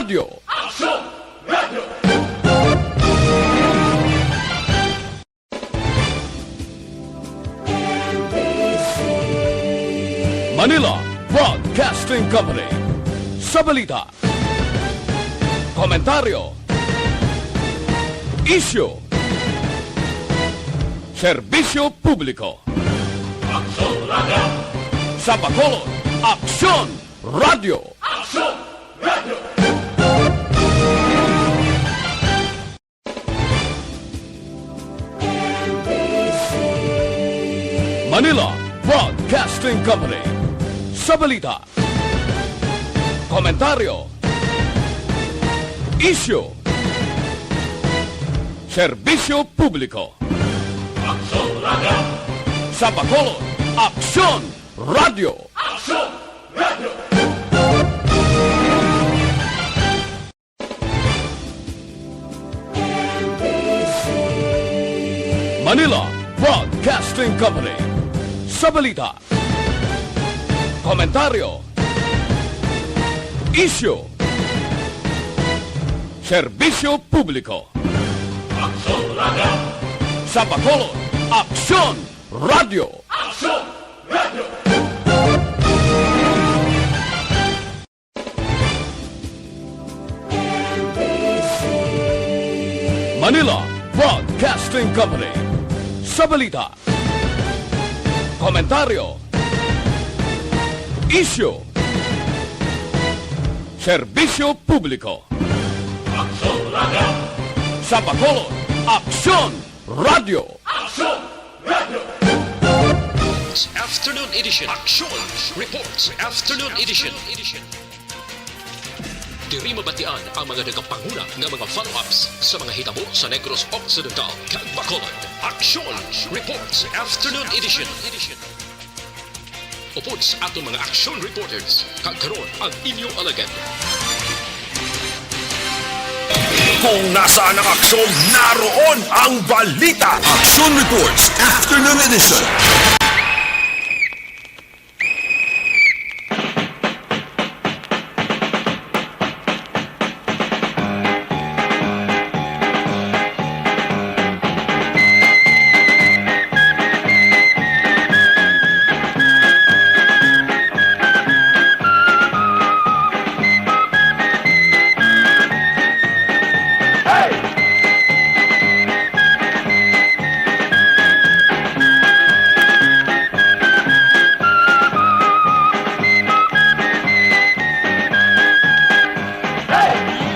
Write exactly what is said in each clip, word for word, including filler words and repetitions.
Radyo. Manila Broadcasting Company. Sa balita, komentaryo, isyu, serbisyo publiko. Sa Bacolod, Aksyon Radyo. Manila Broadcasting Company. Sa balita, komentaryo, isyu, serbisyo publiko. Sa Bacolod, Aksyon Radyo. Manila Broadcasting Company. Sa balita, komentaryo, isyu, serbisyo publiko. Sa Bacolod, Aksyon Radyo. Manila Broadcasting Company. Sa balita, komentaryo, isyu, serbisyo publiko. Sa Bacolod, Aksyon Radyo. Afternoon Edition. Action Reports Afternoon Edition. Diri mabatian ang mga nagapanguna nga mga follow-ups sa mga hitabo sa Negros Occidental kag Bacolod. Action Reports Afternoon Edition. Upod sa aton mga action reporters, kag karon ang inyo alagad. Kung nasaan ang aksyon, naroon ang balita. Action Reports Afternoon Edition.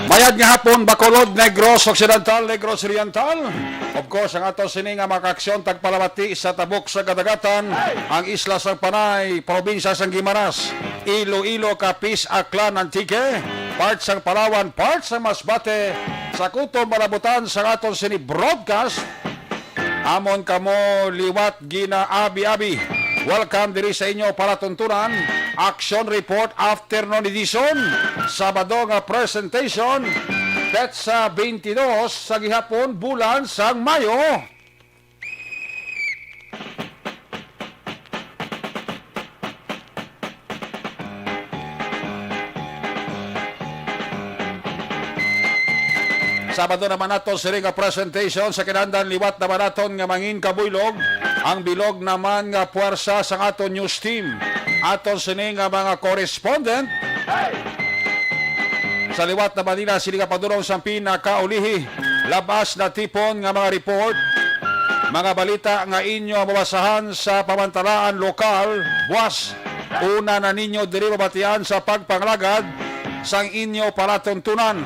Mayad nga hapon, Bacolod, Negros Occidental, Negros Oriental. Of course, ang ato sini nga mga kaaksyon tagpalabati sa tabok sa kadagatan, ang isla sang Panay, probinsya sang Guimaras, Iloilo, Capiz, Aklan, Antique, part sang Palawan, part sang Masbate, sa kutob malabutan sang aton sini broadcast, amon kamo liwat ginaabi-abi. Welcome diri sa inyo palatuntunan, Action Report Afternoon Edition, Sabado nga presentation, petsa twenty-two sa gihapon, bulan sang Mayo. Sabado naman nato sini nga presentation sa kinahanglan, liwat naman naton nga mangin kabuylog ang bilog naman nga puwersa sang aton news team. Aton sini nga mga correspondent sa liwat na Manila, sini nga padulong sang pinakaulihi, labas na tipon nga mga report, mga balita nga inyo mabasahan sa pamantalaan lokal, buas una na ninyo diri mabatian sa pagpangalagad sang inyo palatuntunan.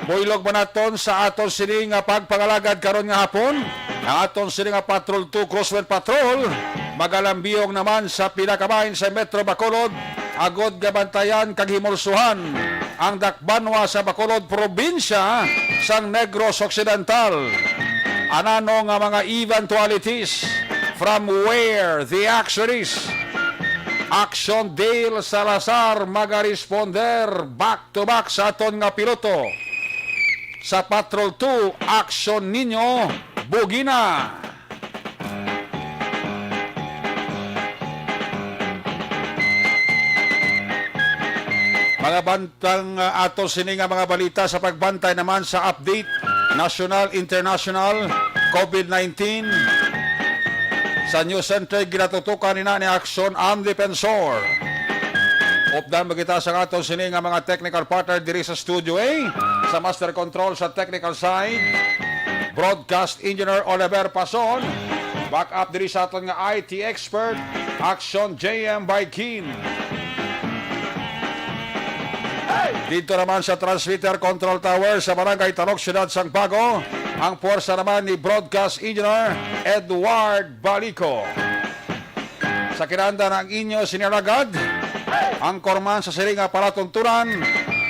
Buylog man naton sa aton sini nga pagpangalagad karon nga hapon. Ang aton sini nga Patrol two Crosswind Patrol magalambiyong naman sa pinakabahin sa Metro Bacolod, agod nga bantayan kag himulsuhan ang dakbanwa sa Bacolod, probinsya sang Negros Occidental. Anano nga mga eventualities, from where the action is? Action Dale Salazar magaresponder back to back sa aton nga piloto. Sa Patrol two, Action Ninyo, Bugina. Mga bantang, ah, ato sini nga mga balita sa pagbantay naman sa update national, international, COVID nineteen. Sa News Center, ginatutukan nina ni Action ang Defensor. Updan mo kita sa aton sini nga mga technical partner diri sa Studio A, sa Master Control sa technical side, Broadcast Engineer Oliver Pason, backup diri sa aton nga I T expert, Action J M by Kim. Dito naman sa Transmitter Control Tower sa Barangay Talok, Siyudad sang Bago, ang puwersa naman ni Broadcast Engineer Edward Balico. Sa kinanda ang inyo sini alagad, ang korman sa sini nga palatuntunan,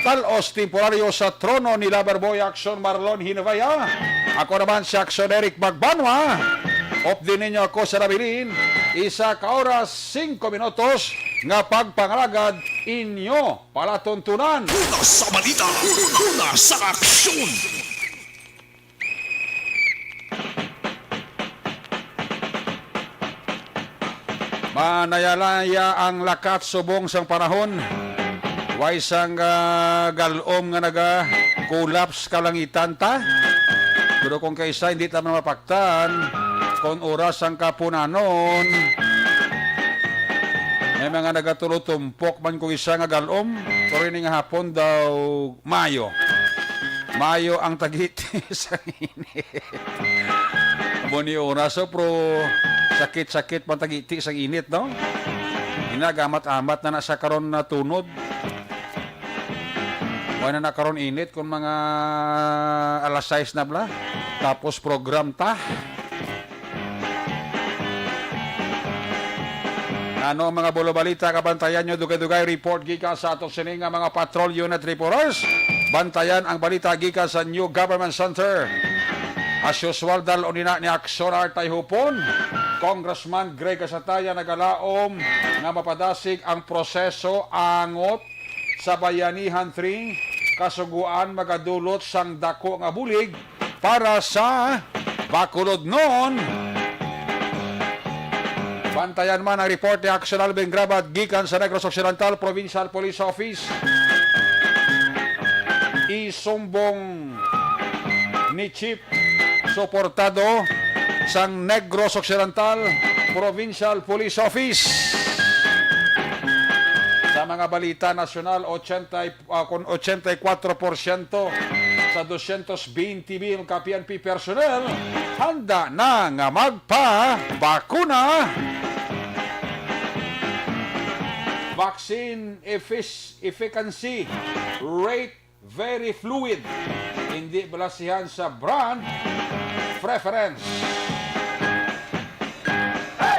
talos temporaryo sa trono ni Loverboy Action Marlon Hinavaya. Ako naman si Action Eric Magbanwa. Updi ninyo ako sa nabilin, isa ka oras, singko minutos nga pagpangalagad inyo palatuntunan. Una sa balita, una sa aksyon. Manayalaya ang lakat subong sang panahon. Way sang, ah, galom nga naga-collapse kalangitan ta. Pero kung kaisa, hindi ta man mapaktan kung oras sang kapunanon. May mga nagatulutumpok man kung isa nga galom. Pero ini nga hapon daw, mayo. Mayo ang tagiti sa init. Amo ni oras, oh, pero sakit-sakit man tagiti sang init, no? Ina, gamat-amat na na sa karon na tunod. Wala na karon init kung mga alas sais na bala. Tapos program ta. Ano ang mga bulo balita? Kabantayan nyo, dugay-dugay report gikan sa ato sini nga mga patrol unit reporters. Bantayan ang balita gikan sa New Government Center. As usual, dal-on nina ni Action Artay Hupon, Congressman Greg Gasataya nagalaom nga mapadasig ang proseso angot sa Bayanihan three, kasugoan magadulot sang dako nga bulig para sa Bacolodnon. Bantayan man ang report ni Action Alvin Grabat gikan sa Negros Occidental Provincial Police Office. Isumbong ni Chief, suportado sang Negros Occidental Provincial Police Office. Sa mga balita nasyonal, ochenta, ah, kon ochenta y kuatro porsyento sa dosyentos bente mil ka P N P personnel handa na nga magpabakuna. Vaccine effic-, efficacy rate very fluid. Hindi balasihan sa brand preference.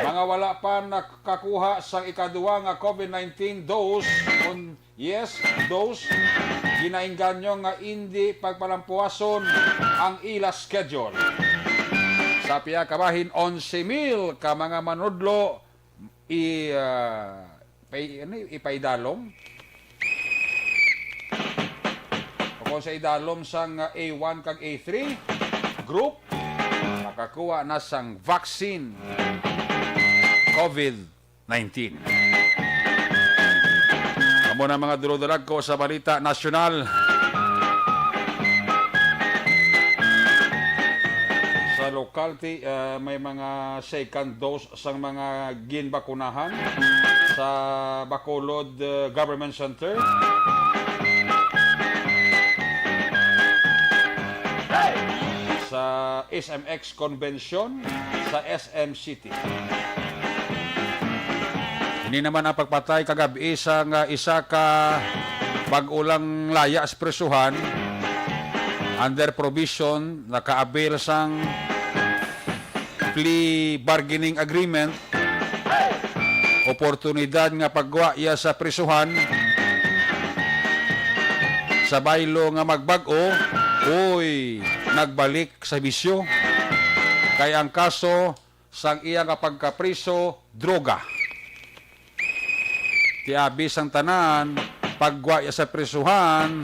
Mga wala pa nakakuha sang ikaduwa nga COVID nineteen dose, kon yes, dose, ginaengganyo nga indi pagpalampuason ang ila schedule. Sa pia ka bahin, onse mil ka mga manudlo i, ah, pay-, ano, ipaidalom. O kung sa idalom sang, ah, A one kag A three group, makakuha na sang vaccine COVID nineteen. Amo na mga dulog-dulagko sa balita nasyonal. Sa lokal, ti-, ah, may mga second dose sang mga ginbakunahan sa Bacolod, uh, Government Center, sa S M X Convention, sa S M City. Ini naman ang pagpatay kagab-i sang isa ka bag-o lang laya sa prisuhan under probation, nakaabil sang plea bargaining agreement, oportunidad nga paggwa iya sa prisuhan. Sa baylo nga magbag-o, uy, nagbalik sa bisyo. Kay ang kaso sang iya nga pagkapriso, droga. Ti abi sang tanan, paggwa iya sa prisuhan,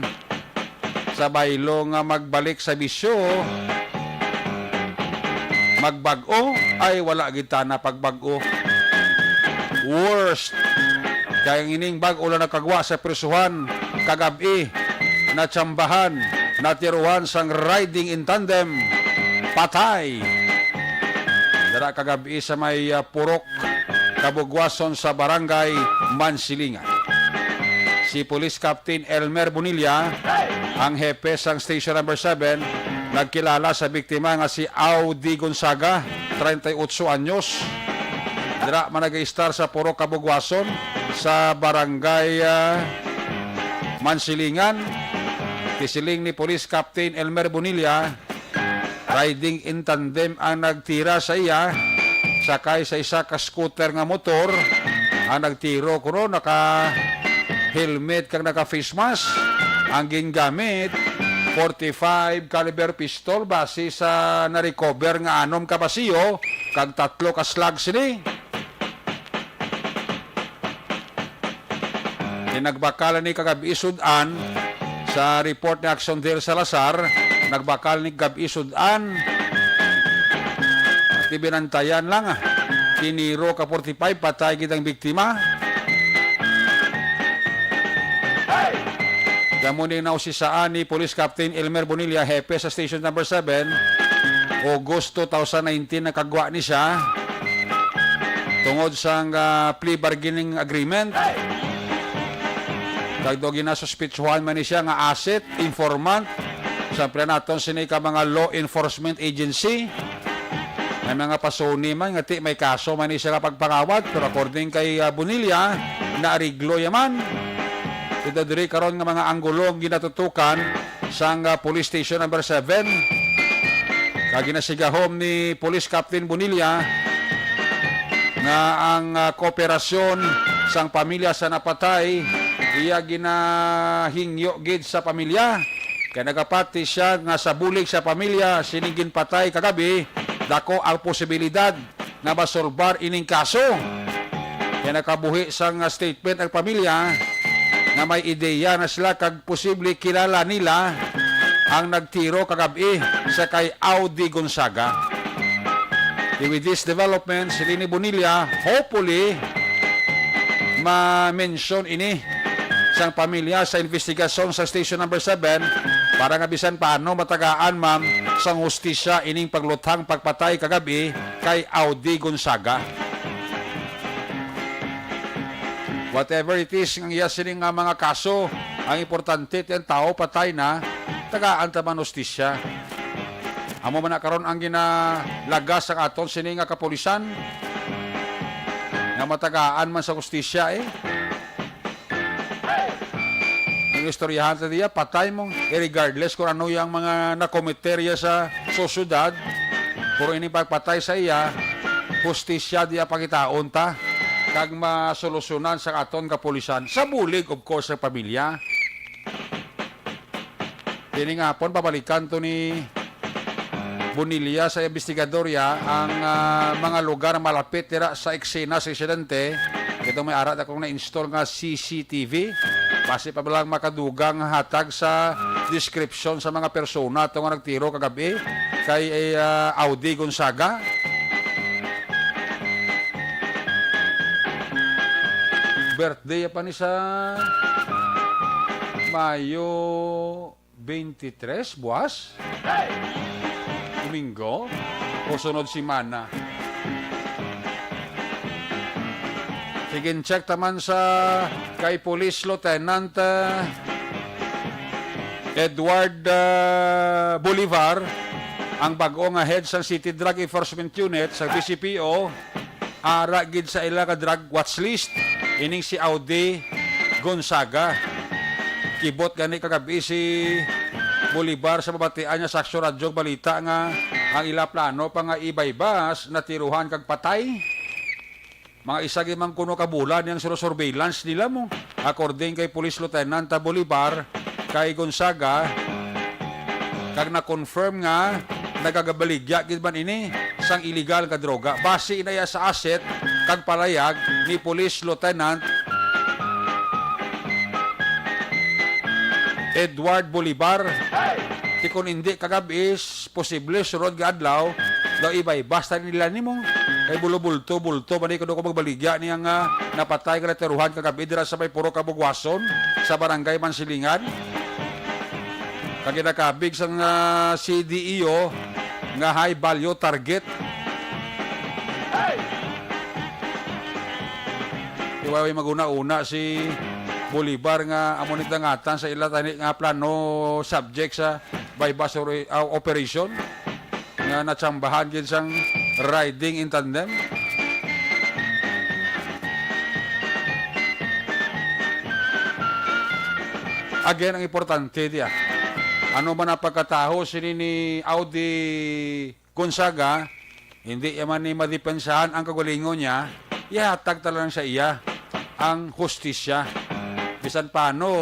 sa baylo nga magbalik sa bisyo, magbag-o, ay, wala gid tana pagbag-o. Worst. Kay ang ining bag-o lang nakagwa sa prisuhan, kagab-i, natsambahan, natiruhan sang riding in tandem, patay. Dira kagab-i sa may, ah, Purok, Kabugwason sa Barangay Mansilingan. Si Police Captain Elmer Bonilla, ang hepe sang Station Number Seven, nagkilala sa biktima nga si Audi Gonzaga, treinta y ocho anyos. Dira man nag-istar sa Purok Kabugwason sa Barangay, ah, Mansilingan. Gisiling ni Police Captain Elmer Bonilla, riding in tandem ang nagtira sa iya, sakay sa isa ka scooter nga motor. Ang nagtiro kuno naka helmet kag naka face mask. Ang gingamit, forty-five caliber pistol, base sa na-recover nga anom ka basiyo kag tatlo ka slugs sini. Nagbakal ni kagab-i sud-an sa report ni Action Dale Salazar, nagbakal ni kagab-i sud-an. Ti binantayan lang, ah. Tiniro ka forty-five, patay gid ang biktima. Kamo ni nausisaan ni Police Captain Elmer Bonilla, hepe sa Station Number Seven. August two thousand nineteen, nakagwa ni siya tungod sang, ah, plea bargaining agreement. Kag daw ginasuspitsuhan man ni siya nga asset, informant. Siyempre naton sini ka mga law enforcement agency. May mga pasuni man nga ti may kaso man ni siya nga pagpangawat, pero according kay, ah, Bonilla, naariglo yaman. Ito diri karon nga mga anggulo ang ginatutukan sang, ah, Police Station Number Seven. Kag ginasigahom ni Police Captain Bonilla nga ang, ah, kooperasyon sang pamilya sa napatay iya ginahingyo gid sa pamilya. Kay nagapati siya nga sa bulig sa pamilya sining ginpatay kagabi, dako ang posibilidad nga masolbar ining kaso. Kaya nakabuhi sang statement ang pamilya nga may ideya na sila kag posible kilala nila ang nagtiro kagab-i sa kay Audi Gonzaga. With this development, si Leni Bonilla, hopefully, ma-mention ini sang pamilya sa investigasyon sa Station Number Seven para nga bisan paano matagaan man sang hustisya ining pagluthang pagpatay kagab-i kay Audi Gonzaga. Whatever it is, ang iya sini nga mga kaso, ang importante ti ang tawo patay na, tagaan ta man hustisya. Amo man na karon ang ginalagas sang aton sini nga kapulisan, nga matagaan man sa hustisya, eh. Ang istoryahan ta diya, patay mo. Eh, regardless kung ano yang mga nakomiter ya sa sosyedad, pero ini pagpatay sa iya, hustisya diya pangitaon ta, kag masolusyonan sa aton kapulisan, sa bulig, of course, sa pamilya. Kini nga hapon, babalikan to ni Bonilla sa investigador ya ang, ah, mga lugar malapit dira sa eksena sa insidente. Ito may ara na kong na-install nga C C T V. Basi pa lang makadugang hatag sa description sa mga persona to nga nagtiro kagabi kay, eh, ah, Audi Gonzaga. Birthday pa ni sa Mayo twenty-three, buwas. Domingo o sunod semana. Sige, check taman sa kay Police Lieutenant, uh, Edward, uh, Bolivar, ang bag-o nga head sa City Drug Enforcement Unit sa B C P O. Ara gid sa ila ka drug watch list ining si Audi Gonzaga. Kibot gani kagabi si Bolivar sa mabatian niya sa Aksyon Radyo balita nga ang ila plano pa nga ibaybas, natiruhan kag patay. Mga isa gid man kuno ka bulan yang suro-surveillance nila mo. According kay Police Lieutenant Bolivar, kay Gonzaga, kag na-confirm nga nagagabaligya gid man ini sang illegal nga droga. Base na iya sa asset kag palayag ni Police Lieutenant Edward Bolivar. Ti kon hindi kagab-i, posible sunod nga adlaw daw ibaybas ta nila nimo. Kay bulto-bulto, bulto man ni kuno ko magbaligya niya nga napatay nga natiruhan kagabi dira sa may Purok Kabugwason sa Barangay Mansilingan. Kag ginakabig sang, ah, C D E O nga high value target. Di ba, may maguna-una si Bolivar nga amo ni dangatan sa ila tani nga plano subject sa buy-bust or, ah, operation nga natsambahan gid sang riding in tandem. Again, ang importante diya, ano man ang pagkataho sini ni Audi Gonzaga, hindi man ni madepensahan ang kagalingon niya, ihatag ta lang sa iya ang hustisya. Bisan paano,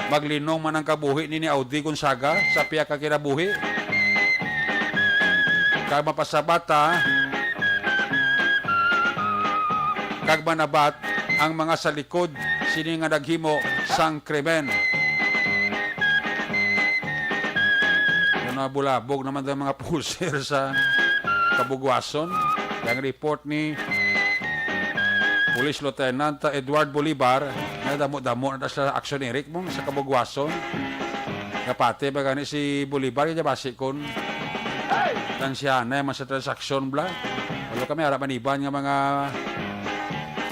maglinong man ang kabuhi ni, ni Audi Gonzaga sa pihak ka kinabuhi. Kag mapasabata, kag manabat ang mga sa likod sini nga naghimo sang krimen. Ano, bulabog naman ang mga pusher sa Kabugwason. Ang report ni Police Lieutenant Edward Bolivar, nga damo-damo na sa aksyon, Eric, mong sa Kabugwason. Kapati ba gani si Bolivar, kaya basi kun tansyahanay man sa transaksyon, bla. Wala kami, ara man iban nga mga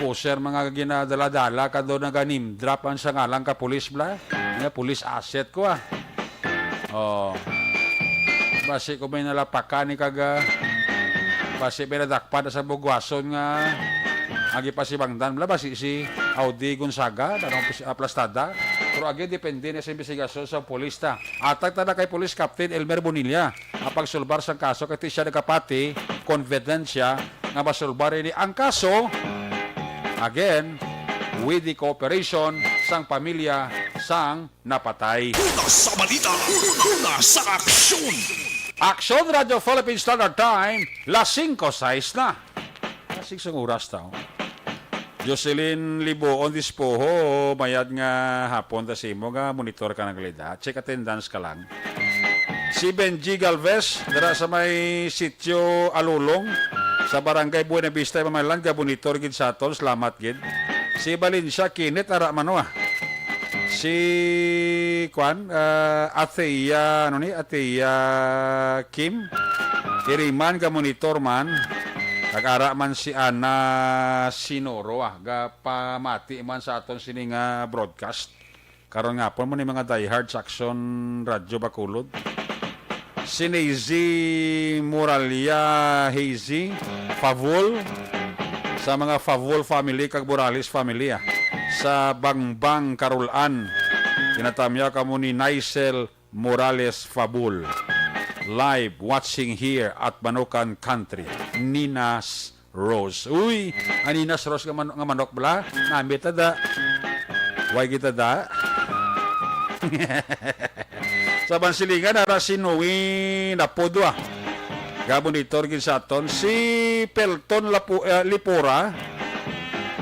pusher, mga ginadala-dala, kado naga-name drop ang sa ngalang ka pulis, bla. Nga pulis asset ko, ah. Oh. Basi ko may nalapakan ni kag, ah, basi may nadakpan sa Kabugwason nga agi pa si Bangdan, bla, basi si Audi Gonzaga, tanong pis-, aplastada. Pero agi, depende na sa imbestigasyon sa pulis ta. Atag ta na kay Police Captain Elmer Bonilla ang pagsulbar sang kaso kay ti siya nagkapati, confident siya nga masulbar ini ang kaso. Again, with the cooperation sang pamilya sang napatay. Una sa balita, una sa aksyon. Aksyon, Radyo Philippine Standard Time, las singko sais na. Las singko ang oras, tao. Jocelyn Liboon Dispoho, mayad nga hapon ta sa imo nga monitor ka ng kalidad. Check attendance ka lang. Si Benji Galvez, dira sa may Sitio Alulong, sa Barangay Buena Vista, Mamalan, gabonitor gid sa aton. Salamat gid. Si Valencia Kenneth, ara man, ah. Si, kwan, ah, Athea, ano ni? Athea Kim. Iriman, gamonitor man. Kag ara man si Ana Sinoro, ah. Gapamati man sa aton sini nga broadcast. Karon nga hapon mo ni mga diehard sa Aksyon Radyo Bacolod. Si Nezy Moralia Hazy Favol, sa mga Favol family kag Morales family, ah, sa Bangbang, Carolan. Ginatamyaw kamo ni Nicel Morales Favol. Live watching here at Manukan Country. Ninas Rose. Uy, ang Ninas Rose nga, man-, nga manok bala. Namit na da. Way kita da. Sa Mansilingan, ara si Noe Napodwa. Gabon dito, gid sa aton. Si Pelton Lapu-, eh, Lipura.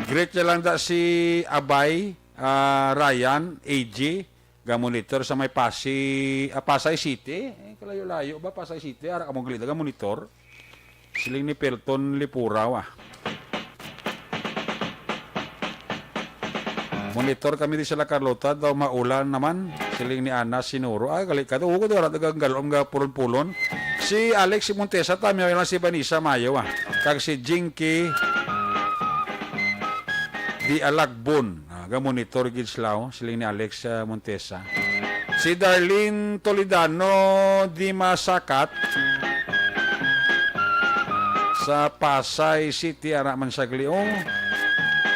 Greet niya lang da si Abay, ah, Ryan, A G. Gamonitor sa may Pasi-, ah, Pasay City. Eh, kalayo-layo ba, Pasay City? Ara ka mong galida, gamonitor. Siling ni Pelton Lipuraw, ah. Monitor kami di sila Carlota, daw maulan naman. Siling ni Ana Sinuro. Ah, gali ka. Tugo ko, wala tagang galom nga pulon-pulon. Si Alex Montesa, tamiyaw lang si Vanessa Mayo, ah. Kag si Jinky di Alagbon. Ah, ga-monitor gid sila, oh, siling ni Alex, ah, Montesa. Si Darlene Toledano di Masakat sa Pasay City, ara man sa Gliong.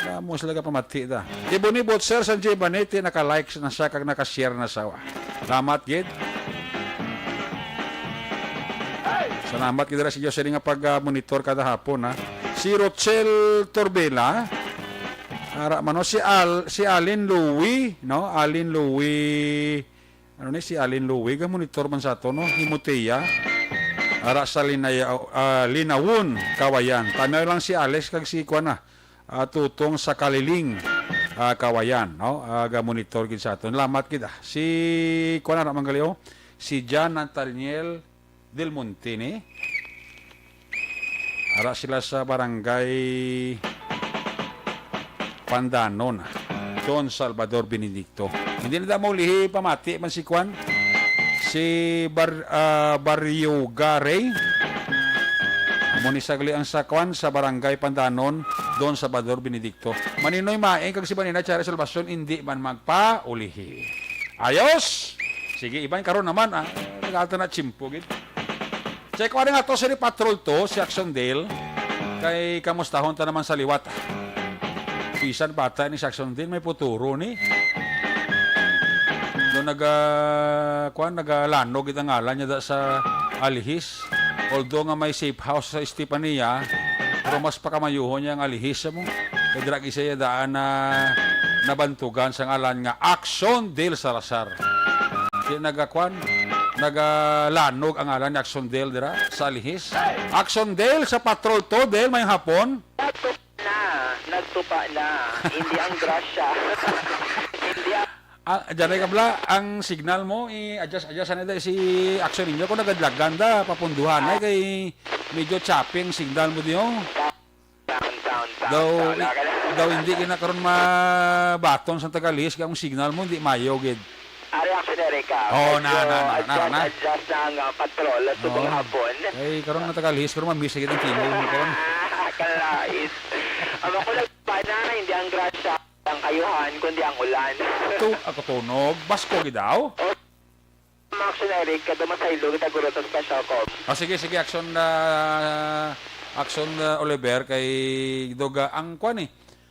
Damo sila ka pamati da. Ibonibot, sir, sa J Banete, naka-like na siya kag naka-share na sa, ah. Salamat gid. Salamat gid dira sa Diyos sa nga pag-monitor kada hapon, ha. Si Rochelle Torbela, ara man, no, si Al-, si Alin Louie, no? Alin Louie, ano ni, si Alin Louie, ga-monitor man sa ato, no? Himuteya, ara sa Linaya-, ah, Linawon, Kawayan. Tanaw lang si Alex kag si kuan na, ah, Tutong sa Kaliling, ah, Kawayan, no? Ah, ga-monitor gid sa aton. Salamat gid, ah. Si, kuwan na, Mangalio, si John Nathaniel Del Monte, ni? Ara sila sa barangay Pandanon, Don Salvador Benedicto. Hindi na damo lihi, pamati man si Kwan, si Bar-, ah, Baryoga Ray. Amo ni sagli ang sa Kwan sa barangay Pandanon, Don Salvador Benedicto. Maninoy Maing kag si Manina Chari Salvacion, hindi man magpaulihi. Ayos! Sige, iban karon naman, ah. Nagata na tsimpo, gid. Check ko nga to, si Patrol to, si Action Dale. Kay kamustahon ta naman sa liwat. Bisan bata ni si Action Dale, may puturo ni. Do naga, kuan, nagalanog it ang ngalan niya da sa Alihis. Although nga may safe house sa Estepania, pero mas pakamayuhon niya ang Alihis mo. Kay dira gid siya daan na nabantugan sa ngalan nga Action Dale Salazar. Di nagakuan, nagalanog ang ngalan ni Action Dale dira sa Alihis. Action Dale sa Patrol to, Dale, mayong hapon. Nagtupa na, nagtupa na. Hindi ang grasya. Hindi ang Ah, dyan ay kabla, ang signal mo, i-adjust, adjust na dahil si Action ninyo. Kung nagadlagan da, papunduhan na, kay medyo choppy ang signal mo diyo. Sound, sound, sound, Daw, sound. Okay na. Daw hindi ka na karon mabaton sa tagalihis, kay ang signal mo, hindi mayo, gid. Ari, Action Erica. Oo, na, Medyo na, na, na, adjust, na. Adjust na ang, ah, patrol sa Oo. Subong hapon. Ay, karon na tagalihis, karon mamiss gid ang tingog mo, karon. Kalais. Ang ako nagpana, hindi ang grasya ang kayuhan, kundi ang ulan. Tu-, ako tunog. Basko gid daw? O, Action Eric, kada masaylo kita guro sa special com. Ah, sige, sige, Action, ah, Action, ah, Oliver, kay Doga, ang kwan eh,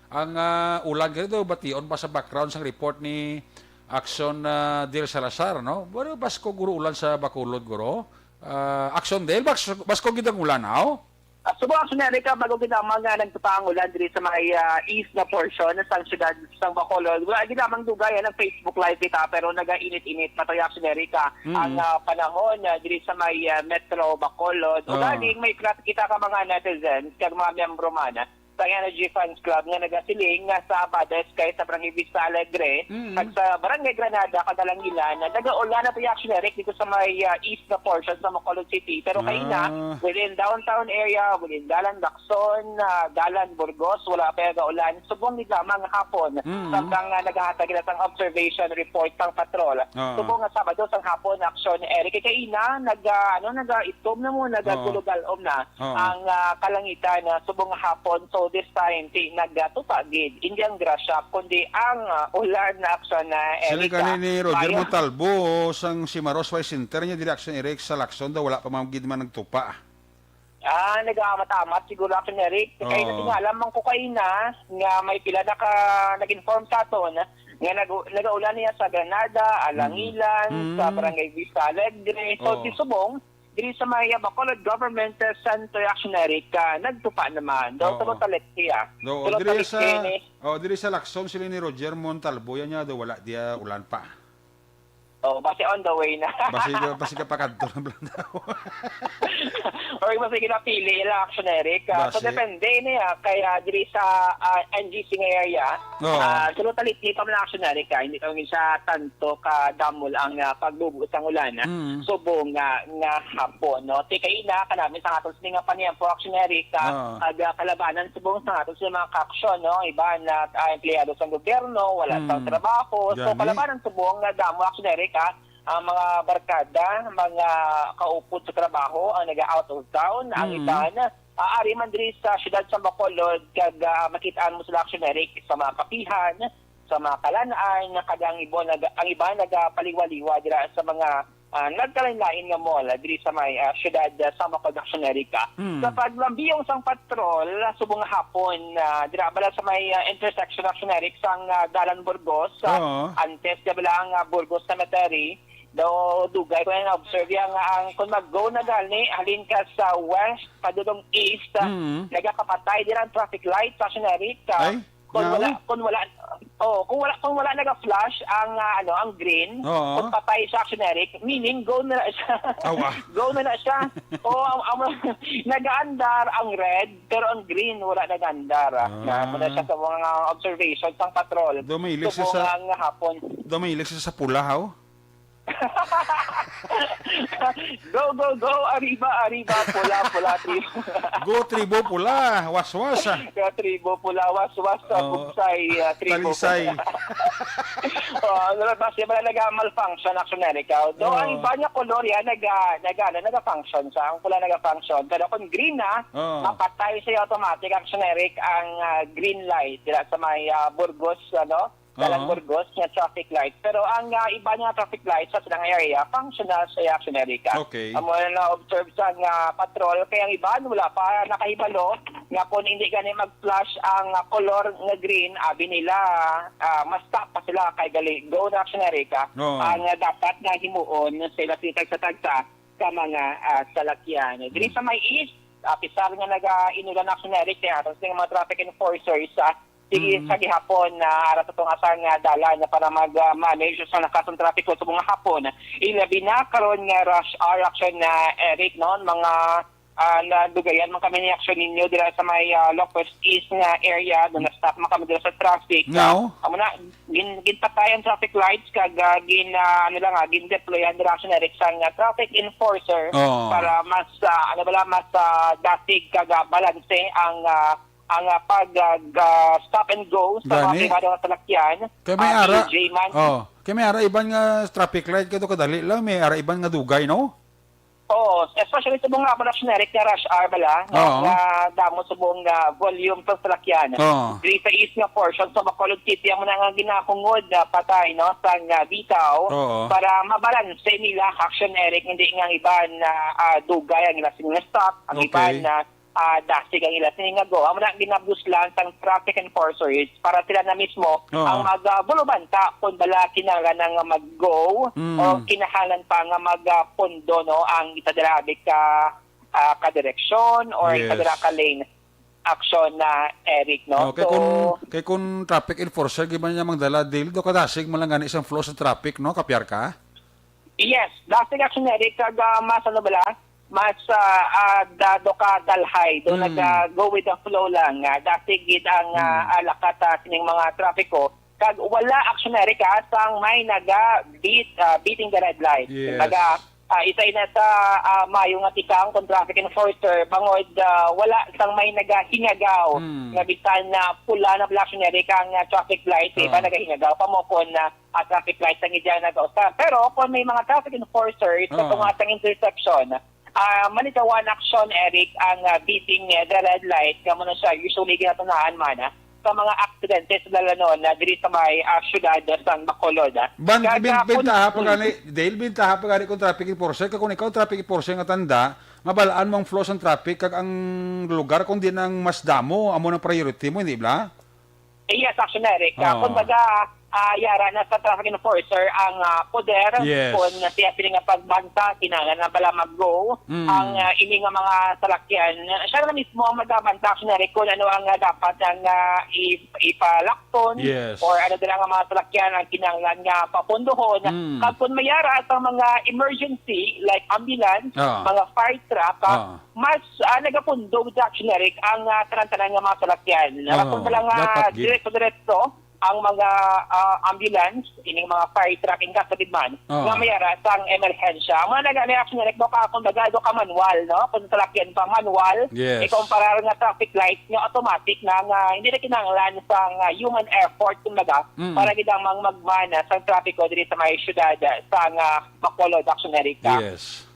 ang, ah, ulan gani daw, bation pa sa background sang report ni Action, ah, Del Salazar, no? Wala, basko guro ulan sa Bacolod, guro. Ah, Action Del, bas-, basko gid ang ulan, haw? Ah, subong, Action Erica, bago gid lamang nga nagtupa ang ulan diri sa may, ah, east na portion sang siyudad sang Bacolod. Wala gid lamang dugay, ah, nag-Facebook Live kita, pero nagainit-init pa to, Action Erica, Mm. ang, ah, panahon, ah, diri sa may, ah, Metro Bacolod. O Oo. galing, may chat kita ka mga netizens, kag mga miyembro man, ah, sa Energy Fans Club nga nagasiling nga sa Abades kay sa Barangay Vista Alegre, Mm. kag sa Barangay Granada, Kadalangilan, nagaulan na to, Action Eric, dito sa may, ah, east na portion sa Bacolod City. Pero kaina, Ah. within downtown area, within Dalan Lacson, ah, Dalan Burgos, wala pa nagaulan. Subong gid lamang hapon, Mm. samtang, ah, nagahatag kita sang observation report sang patrol. Ah. Subong nga Sabado sang hapon, Action Eric, kay kaina, nag, ah, ano, nag, ah, itom na mo, nag, ah, Oo. gulugalom na Oo. ang, ah, kalangitan, ah, subong nga hapon. So, this time, ti, nagatupa gid, hindi ang grasya, kundi ang, ah, ulan na, Action, ah, Sila Erica. Kani ni Roger Mayo. Montalbo, sang Cimaros Way Center niya, diri, Action Eric, sa Lacson daw, wala pa man gid man nagtupa. Ah, nag-amat-amat siguro, Action Eric. Kay Oo. natingala man ko kaina nga may pila na ka nag-inform sa aton nga nag-, nag-aulan niya sa Granada, Alangilan, Mm. sa Mm. Barangay Vista Alegre. So, Oo. si Subong, diri sa may, ah, Bacolod Government, ah, Center, Action Eric, ah, nagtupa naman. Daw Oo. Tulong talit siya. Do, Tulong diri talit sa, siya ni oh, diri sa Lacson, sila ni Roger Montalbo, yan niya, do, wala diya ulan pa. Oh, basi on the way na. Basi, basi ka pakadto ng Blandaw. Or basi kinapili ila, Action Eric. Ah, so, Basi. depende niya. Kaya diri sa, ah, N G C nga area, Oo. ah, so, totally, di pa man, Action Eric, ah, hindi pa man siya tanto ka damol ang, ah, pagbubo sang ulan, ah. Mm. Subong nga, nga hapon, no? Ti kaina, kanami sa aton sini nga paniyempo, Action Eric, ah, Oo. ag, ah, kalabanan subong sa aton sa mga kaaksyon, no? Iban na, ah, empleyado sa gobyerno, wala sa Mm. trabaho. So, Gani. kalabanan subong nga damo, Action Eric, ah, ang mga barkada, mga kaupod sa trabaho, ang naga-out of town, ang Mm. iban, ah, ari man diri sa siyudad sa Bacolod, kag, ah, makitaan mo sila, Action Eric, sa mga kapihan, sa mga kalan-an, kag ang iban nag-, ang iban nagapaliwa-liwa dira sa mga, ah, nagkalain-lain nga mall, ah, diri sa may, ah, siyudad, ah, sa Bacolod, Action Eric. Mm. Sa paglambiyong sang patrol, ah, subong nga hapon, ah, dira bala sa may, ah, intersection, Action Eric, sang, ah, Dalan Burgos, ah, Oo. antes na bala ang, ah, Burgos Cemetery, daw dugay ko na observe yan nga ang kung mag-go na gani, halin ka sa west, padulong east, ah, Mm. nagakapatay dira ang traffic light, Action Eric, ah, Ay, kung wala, naon? kung wala, oh, kung wala, kung wala naga-flash ang, ah, ano, ang green, Oo. kung patay siya, Action Eric, meaning go na na siya. Awa. Go na na siya. O, ang, ang, nagaandar ang red, pero ang green wala nagaandar, ah. Ah. Na, muna siya sa mga observation sang patrol. Do mahilig siya Subong sa, nga nga hapon. Do mahilig siya sa pula, haw? Go, go, go! Arriba, arriba! Pula, pula, tribo. Go, tribo pula! Waswas, ah. Go, tribo pula! Waswas sa Oo. Bugsay, ah, tribo. Talisay. Oh, ano ba siya? Wala naga-malfunction, actually, ikaw. Though, Oo. ang iba niya kolor yan, naga, naga, ano, naga-function sa. Ang pula naga-function. Pero kung green na, Oo. mapatay siya automatic, actually, ang, ah, green light. Dila sa may, ah, Burgos, ano? Dalan Oo. Burgos nga traffic light. Pero ang, ah, iba nga traffic light sa silang area, functional sa Action Erica. Okay. Amo na na-observe sa nga patrol, kay ang iban wala pa nakahibalo nga kung hindi gani mag-flash ang, ah, kolor nga green, abi nila, ah, ma-stop pa sila kay gali go na Action Erica. Oo. Ang, ah, dapat nga himuon sa ila sa tagsa-tagsa ka mga, ah, salakyan. Diri Hmm. sa may east, ah, pisar nga naga-inulan Action Erica, ato sa mga traffic enforcers, ah, sige Mm. sa gihapon na ara sa tunga sang, ah, dalan na para mag, ah, manage sa lakas ng trapiko sa mga hapon. Ilabi na karon nga rush hour action na, Eric, no? Mga, ah, nadugayan man kami ni action ninyo dira sa may, ah, Locust East nga area. Doon na-stop man kami dira sa traffic. No. Amo na, gin-, ginpatay ang traffic lights kag, ah, gin, ah, ano lang, ah, gin-deployan dira action, Eric, sang, ah, traffic enforcer Oo. para mas, ah, ano bala, mas, ah, dasig kag, ah, balanse ang, ah, ang, ah, pag, ah, ga-, stop and go sa mga Gani. pribado nga salakyan, Kay may ah, ara, P J man. Oh, kay may ara iban nga traffic light kay kadali lang, may ara iban nga dugay, no? Oo, especially sa mga production, Eric, nga rush hour bala, nga, Oo. nga damo subong nga volume sa salakyan. Oo. Diri sa east nga portion sa Bacolod City, amo na nga ginahungod na patay, no, sa nga bitaw Oo. para mabalanse nila action, Eric, hindi nga ang iban na, ah, dugay ang ila sila stop, ang Okay. iban na ah, dasig ang ila sining nga go. Amo na ginabuslan sang traffic enforcers para sila na mismo Oo. ang mag, ah, bulubanta kung bala kinahanglan nga mag-go Mm. o kinahanglan pa nga mag, ah, pundo, no, ang isa dira abi ka, ah, ka direksyon or isa Yes. dira ka lane action na, Eric, no? Okay, So, kung, kay kung traffic enforcer, di ba niya magdala, dili do kadasig man lang gani isang flow sa traffic, no? Kapyar ka? Yes, dasig action, Eric, kag, ah, mas ano bala, mas, ah, ah, da-, do ka dalhay, do Mm. naga-go with the flow lang, ah, dasig gid ang, ah, Mm. ah, lakat, ah, sining mga trapiko. Kag wala action, Eric, ah, sang may naga-beat, ah, beating the red light. Yes. Kumbaga, ah, isa ina sa, ah, mayo nga tikang kung traffic enforcer, bangod, ah, wala sang may nagahingagaw Mm. nga bisan na pula na pala action, Eric, ang, ah, traffic light, iba Oo. nagahingagaw pa mo kung, ah, ah, traffic light ang iya nag-usab. Pero kung may mga traffic enforcers sa Oo. tunga sang intersection, ah, malikawan action, Eric, ang, ah, beating, eh, the red light, kamo na siya, usually ginatunahan man, ah, sa mga aksidente sa dalanon na diri sa may, ah, syudad sa Bacolod, ah. Ban-, Kaya bin-, kung bintaha pa gani, Dale, bintaha pa gani kung traffic enforcer, kag kung ikaw traffic enforcer nga tanda, mabalaan mo ang flow sang traffic, kag ang lugar kung di nang mas damo, amo nang priority mo, hindi ba? Eh, yes, action, Eric. Ah, Oo. kumbaga, ah, yara na sa traffic enforcer ang, ah, poder Yes. kung siya pili nga pagbanta, kinahanglan na pala mag-go. Mm. Ang, ah, ini nga mga salakyan, siya na mismo ang magabanta, action, Eric, kung ano ang, ah, dapat ang, ah, i-, ipalakton Yes. or ano dira nga mga salakyan ang kinahanglan nga papundohon. Mm. Kag kung mayara sa mga emergency, like ambulance, Ah. mga fire truck, ah, Ah. mas, ah, nagapundog sa action, Eric, ang, ah, tanan-tanan nga mga salakyan. Wala Oo, pud pala nga dapat gid. diretso-diretso ang mga, ah, ambulance, ining mga fire truck, in case gid man, Oo. nga mayara sang emerhensya. Ang mga nag-, action, Eric, do ka, kung baga, do ka manual, no? Kung salakyan pa, manual, Yes. ikumparar nga traffic light nga automatic na, nga hindi na kinahanglan sang, ah, human effort, kumbaga, Mm. para gid ang mang magmana sa trapiko diri sa may syudad, ah, sa, ah, Bacolod, action, Eric, ah. Yes.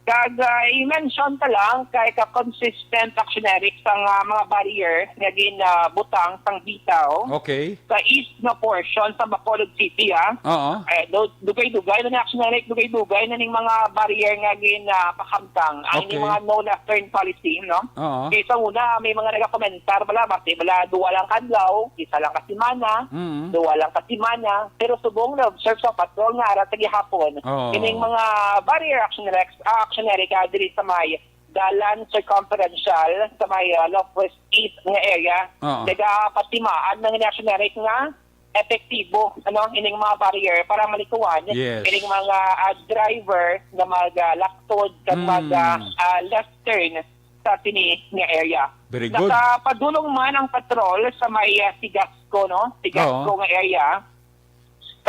Kag, ah, i-mention ta lang kay ka-consistent action, Eric, sa nga mga barrier nga ginabutang sang bitaw Okay. sa east nga portion sa Bacolod City, ah. Oo. Eh, du-, dugay-dugay na ni action, Eric, dugay-dugay na ning mga barrier nga ginapakamtang. Ang Okay. mga no left turn policy, no? Oo. Kay sa una, may mga nagakomentar bala, basi bala, duwa lang ka adlaw, isa lang ka semana, Mm. duwa lang ka semana. Pero subong na-observe sa patrol nga ara sa gihapon, Oo. ining mga barrier action, Rex, ah, action, Eric, ah, diri sa may dalan circumferential, sa may, ah, Northwest East nga area, Oo. nagapatimaan na nga action, Eric, nga epektibo, ano, ining mga barrier para malikuan Yes. ining mga, ah, driver nga mag, ah, laktod kag Mm. mag, ah, ah, left turn sa sini nga area. Very good. Nakapadulong man ang patrol sa may, ah, Sigasco, no? Sigasco Oo. nga area.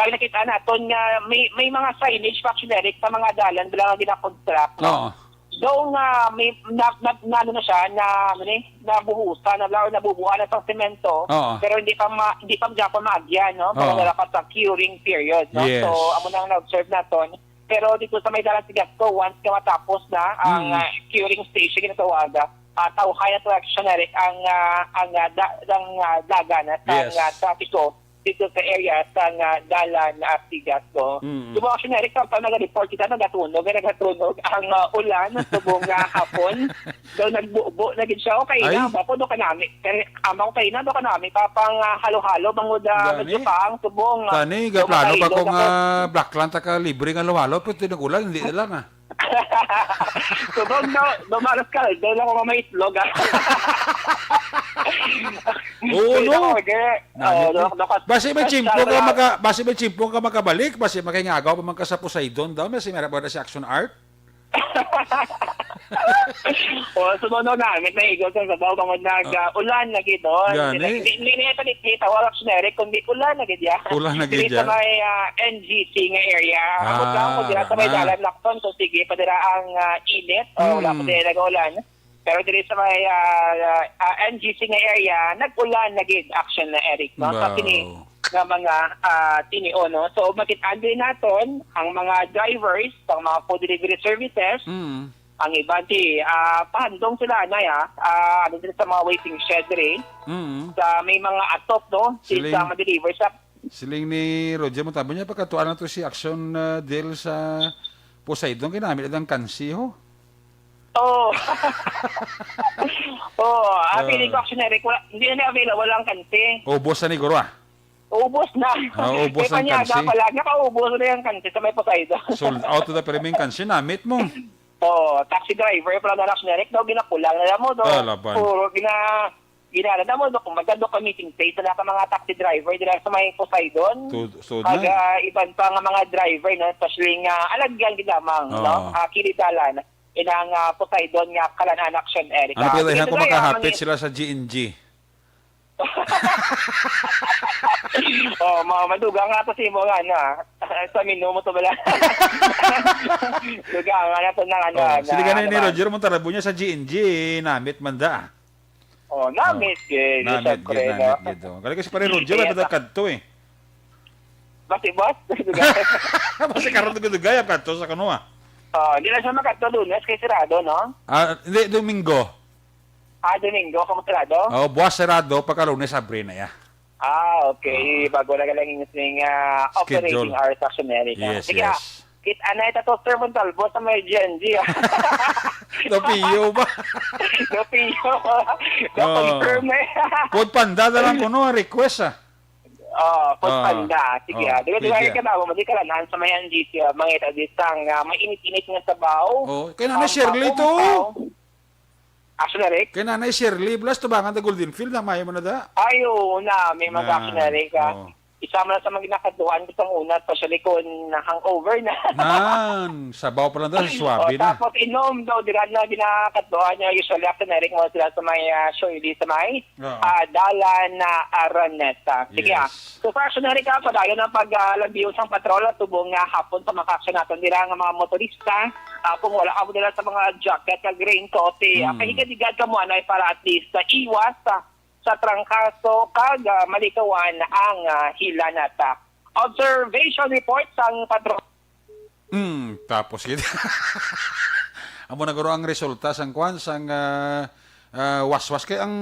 Ang nakita naton nga may, may mga signage pa, Action Eric, sa mga dalan bala nga ginakonstruct, no? Oo. Though nga may na, na, na, ano na siya, na, ano ni, nabuhusan na bala, nabubuan na sa semento, Oo. pero hindi pa ma, hindi pa gyapon maagyan, no? Pero Oo. wala pa sa curing period, no? Yes. So, amo na ang na-observe naton. Pero dito sa may dalan sa Gasco, once nga matapos na ang, Mm. ah, curing station, ginatawaga, ah, tawhay na to, Action Eric, ang, ah, ang, ah, da, ang, ah, dagan at ang, Yes. ah, trapiko dito sa area sa nga dalan, ah, Tigas, no? Mm. Subong, Action Eric, samtang nag-report kita, nagatunog, eh, nagatunog ang, ah, ulan, subong nga hapon. Daw nagbubo na gid siya. Okay na, Ay. bako do kanami. Kani, ama ko kaina do kanami, papang, ah, halo-halo, bangod, ah, Gani. medyo paang, subong, ah, Gani, daw gaplano pa makaido kung, ako. ah, black lang, taka libre nga halo-halo, pero tinag-ulan, hindi na lang, ah. Subong, no, no, malas ka, daw lang ako mamaitlog, ah. Oo, Kaya no. ako, ge, Nani, oh, pre? no, no, kas-, Basi may kas-, tsimpo ka kas-, maka-, basi may tsimpo ka makabalik, basi makingagaw pa man ka sa Poseidon daw, may si Mera pa si Action Art. Oh, so, no, no, namit na igos ang sabaw, bangod nag, Oh. ah, ulan na gid, oh. Gani. Hindi, hindi, hindi pa dito, wala, Action Eric, kundi ulan na gid, ya. Ulan na gid, Dito ya. sa may, ah, N G C nga area. Abot Ah, lang ko dira sa may naman. Dalan Lacson, so sige, pa dira ang, ah, init. Oh, wala pa Mm. dira nag-ulan. Pero diri sa may, ah, ah, N G C nga area, nag-ulan na gid, Action na, Eric, no? Sa Wow. kini nga mga, ah, tinio, no? So, makit-an din naton ang mga drivers sang mga food delivery services. Mm. Ang iban, ti, ah, pahandom sila, anay, ah, ah, ano, diri sa mga waiting shed diri. Mm. Sa may mga atop, no? Siling, Sa madeliver sa siling ni Roger Montalvo niya, pagkatuan na to si Action, ah, Del sa Poseidon, ginamit na ang kansi, ho. Oh. Oh, ah, Ah. feeling ko, Action Eric, wala, hindi na available ang kansi. Ubos na ni Guro, ah. Ubos na. Ah, ubos May ang panyada kansi. pala, nakaubos na yung kansi sa may Poseidon. Sold out na, pero may kansi, namit mo. Oh, taxi driver pala na, Action Eric, daw ginakulang na mo, do. Ah, laban. Puro gina-, ginala na mo, do, kung magkado ka meeting place, wala ka mga taxi driver, dila sa may Poseidon. Tud-, sud Ag, na. ah, iban pa nga mga driver, no, especially nga, alagyan gid lamang, no, Oo. ah, kilidalan, inang, ah, Poseidon nga kalan-an, Action Eric. Ano Ah, pala sige, yan kung sige, ah, makahapit mangi- sila sa G N G? Oh, ma-, madugang nga to si mo nga, ano, ah. Sa menu mo to bala. Dugang nga na to ng, ano, Oh, na, sila gani ano ni ba? Roger Montalvo niya sa G N G, namit man da. Oh, namit Oh. gid, Namit syempre, gid, no? namit gid, oh. Galing kasi pare Roger, Kaya may sa- kadto, eh. Basi, boss? Basi karon to gid, gaya kadto sa kuno, ah. Oh, hindi lang siya makadto Lunes kay sirado, no? Ah, hindi, Domingo. Ah, Domingo, kamo sirado? Oh, buwas sirado, pagka Lunes, abre na ya. Ah, okay. Ah. Bago na galang yung sing, ah, Schedule. operating hours, Action Eric, ah. Yes, Sige, yes. ah. Kit anay ta to, Sir Montalvo, sa may G N G, ah. Napiyo ba? Napiyo. Na-confirm, eh. Food Panda na lang kuno ang request, ah. Oh, Food Ah. Panda. Sige, Oh, ah. Di ba, di ba, pwede. Kaya ka na, di ka lang, sa may N G C, ah, mga ita, di sang, ah, may init-init nga sabaw. Oh, kay Nanay Ang Shirley to. pakumpaw. Action Eric? Kay Nanay Shirley, plus tubangan ta Golden Field, na mayo man na da. Ay, oo na, may mga Na, Action Eric, ah. oh. Isa man sa mga ginakadtuan ko sa una, especially kung hangover na. Nan, sabaw pa lang daw, swabe Oh, na. tapos inom daw, dira na ginakadtuan niya, usually Action Eric mo sila sa may, ah, Shirley, sa may, Oo. ah, Dalan na Araneta. Sige, ah. Yes. So, far, Action Eric, ah, padayon ang pag, ah, lagyo sang patrol at tubong nga hapon sa mga action naton dira nga mga motorista. Ah, kung wala ka mo dala sa mga jacket kag raincoat, eh, ah, Mm. kahigad-higad ka mo, anay, para at least, ah, iwas, ah, sa trangkaso kag, ah, malikawan ang, ah, hilanat. Observation report sang patro- Hmm, tapos gid. Amo na guro ang resulta sang kwan, sang, ah, ah, waswas. Kay ang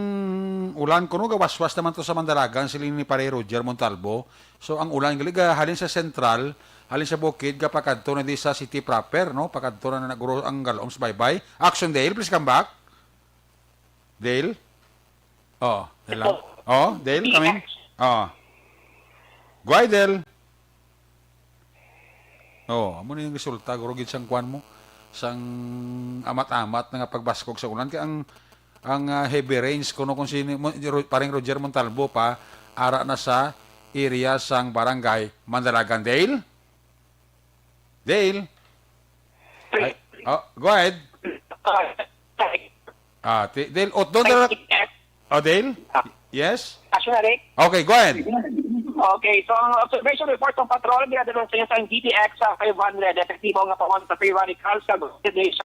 ulan kuno gawaswas naman to sa Mandalagan, siling ni Pare Roger Montalvo. So, ang ulan gali ga halin sa sentral, halin sa bukid, gapakadto na di sa city proper, no? Pakadto na na guro ang galom sa baybay. Action, Dale, please come back. Dale? Oh, hello? Ito. Oh, Dale, Yes. coming? Oh. Go ahead, Dale. Oh, amo na yung resulta, guro gid sang kwan mo, sang amat-amat na nga pagbaskog sa ulan. Kaya ang, ang, ah, heavy rains, kuno kung sino, mo, Ro-, pareng Roger Montalvo pa, ara na sa area sang barangay Mandalagan. Dale? Dale? Ay, oh, go ahead. Ah, ti-, Dale, oh, doon na lang. Oh, Dale? Ah. Yes? Action na, Rick. Okay, go ahead. Okay, so ang observation report ng patrol, ginadala sa inyo sa D T X sa five hundred, epektibo nga pawon sa free radicals sa Nation.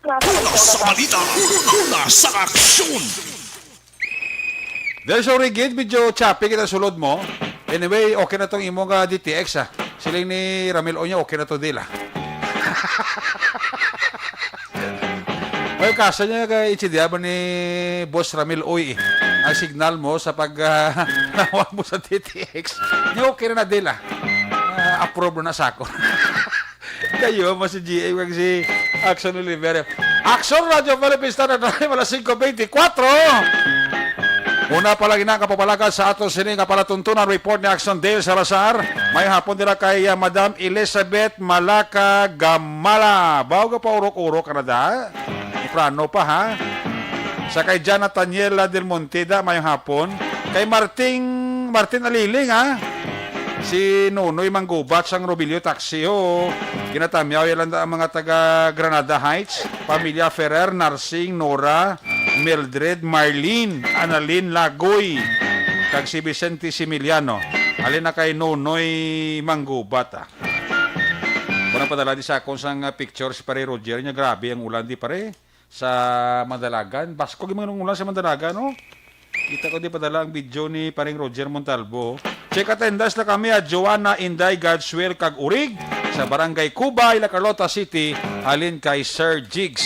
Una sa balita, una sa aksyon. Dahil sa Origid, medyo choppy kita sulod mo. Anyway, okay na tong imo nga D T X, ah. Siling ni Ramil Oña, okay na to, Dil, ah. Ay, kasa niya kay Ichidiaba ni Boss Ramil Oy, eh. Ang signal mo sa pag, ah, nawag mo sa D T X. Di okay na na, Dil, ah. Ah, approve na sa ako. Kayo, mas si G A, kag si Action Oliver. Action Radio Philippines Standard Time, alas singko beintikwatro. Una pa lang ina kapapalagan sa ato sini nga palatuntunan report ni Action Dale Salazar. May hapon nila kay, ah, Madam Elizabeth Malaka Gamala. Bago pa urok-urok, Canada. Temprano pa, ha? Sa kay John Nathaniel Del Monte, da, mayong hapon. Kay Marting, Martin Aliling, ha? Si Nonoy Manggubat sang Robilio Taxi, ho. Ginatamyaw ya lang da ang mga taga Granada Heights, pamilya Ferrer, Narsing, Nora, Mildred, Marlene, Annalyn Lagoy, kag si Vicente Similiano. Halin na kay Nonoy Manggubat, ah. Wala padala di sa akon sang, ah, picture si Pare Roger niya. Grabe ang ulan di, pare. Sa Mandalagan. Baskog yung mga ulan sa Mandalagan, no? Kita ko di padala ang video ni Paring Roger Montalvo. Check attendance na kami at Joanna, Inday, God's Will, kag Urig sa Barangay Cubay, La Carlota City, halin kay Sir Jigs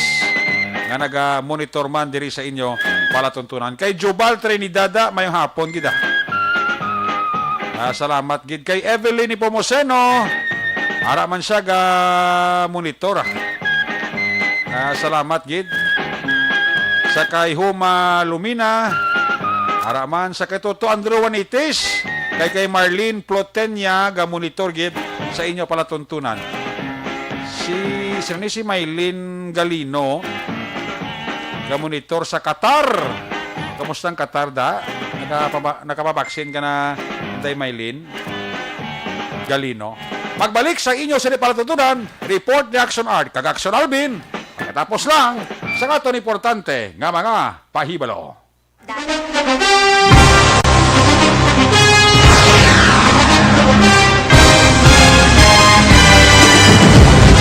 nga naga-monitor man diri sa inyo palatuntunan. Kay Jubal Trinidada, mayong hapon gid, ah. Ah, salamat gid kay Evelyn Nepomuceno. Ara man siya ga monitor, ah. Ah, salamat gid. Sa kay Huma Lumina, ara man sa kay Toto Andrew Juanitis, kay, kay Marlene Plotenia, ga monitor gid sa inyo palatuntunan. Si, sino ni si Mylene Galino, ga monitor sa Qatar. Kamusta ang Qatar, da? Nakapaba-, nakapabaksin ka na, Inday Mylene Galino? Pagbalik sa inyo sa palatuntunan, report ni Action Art kag Action Alvin. Pagkatapos lang sa aton importante nga mga pahibalo.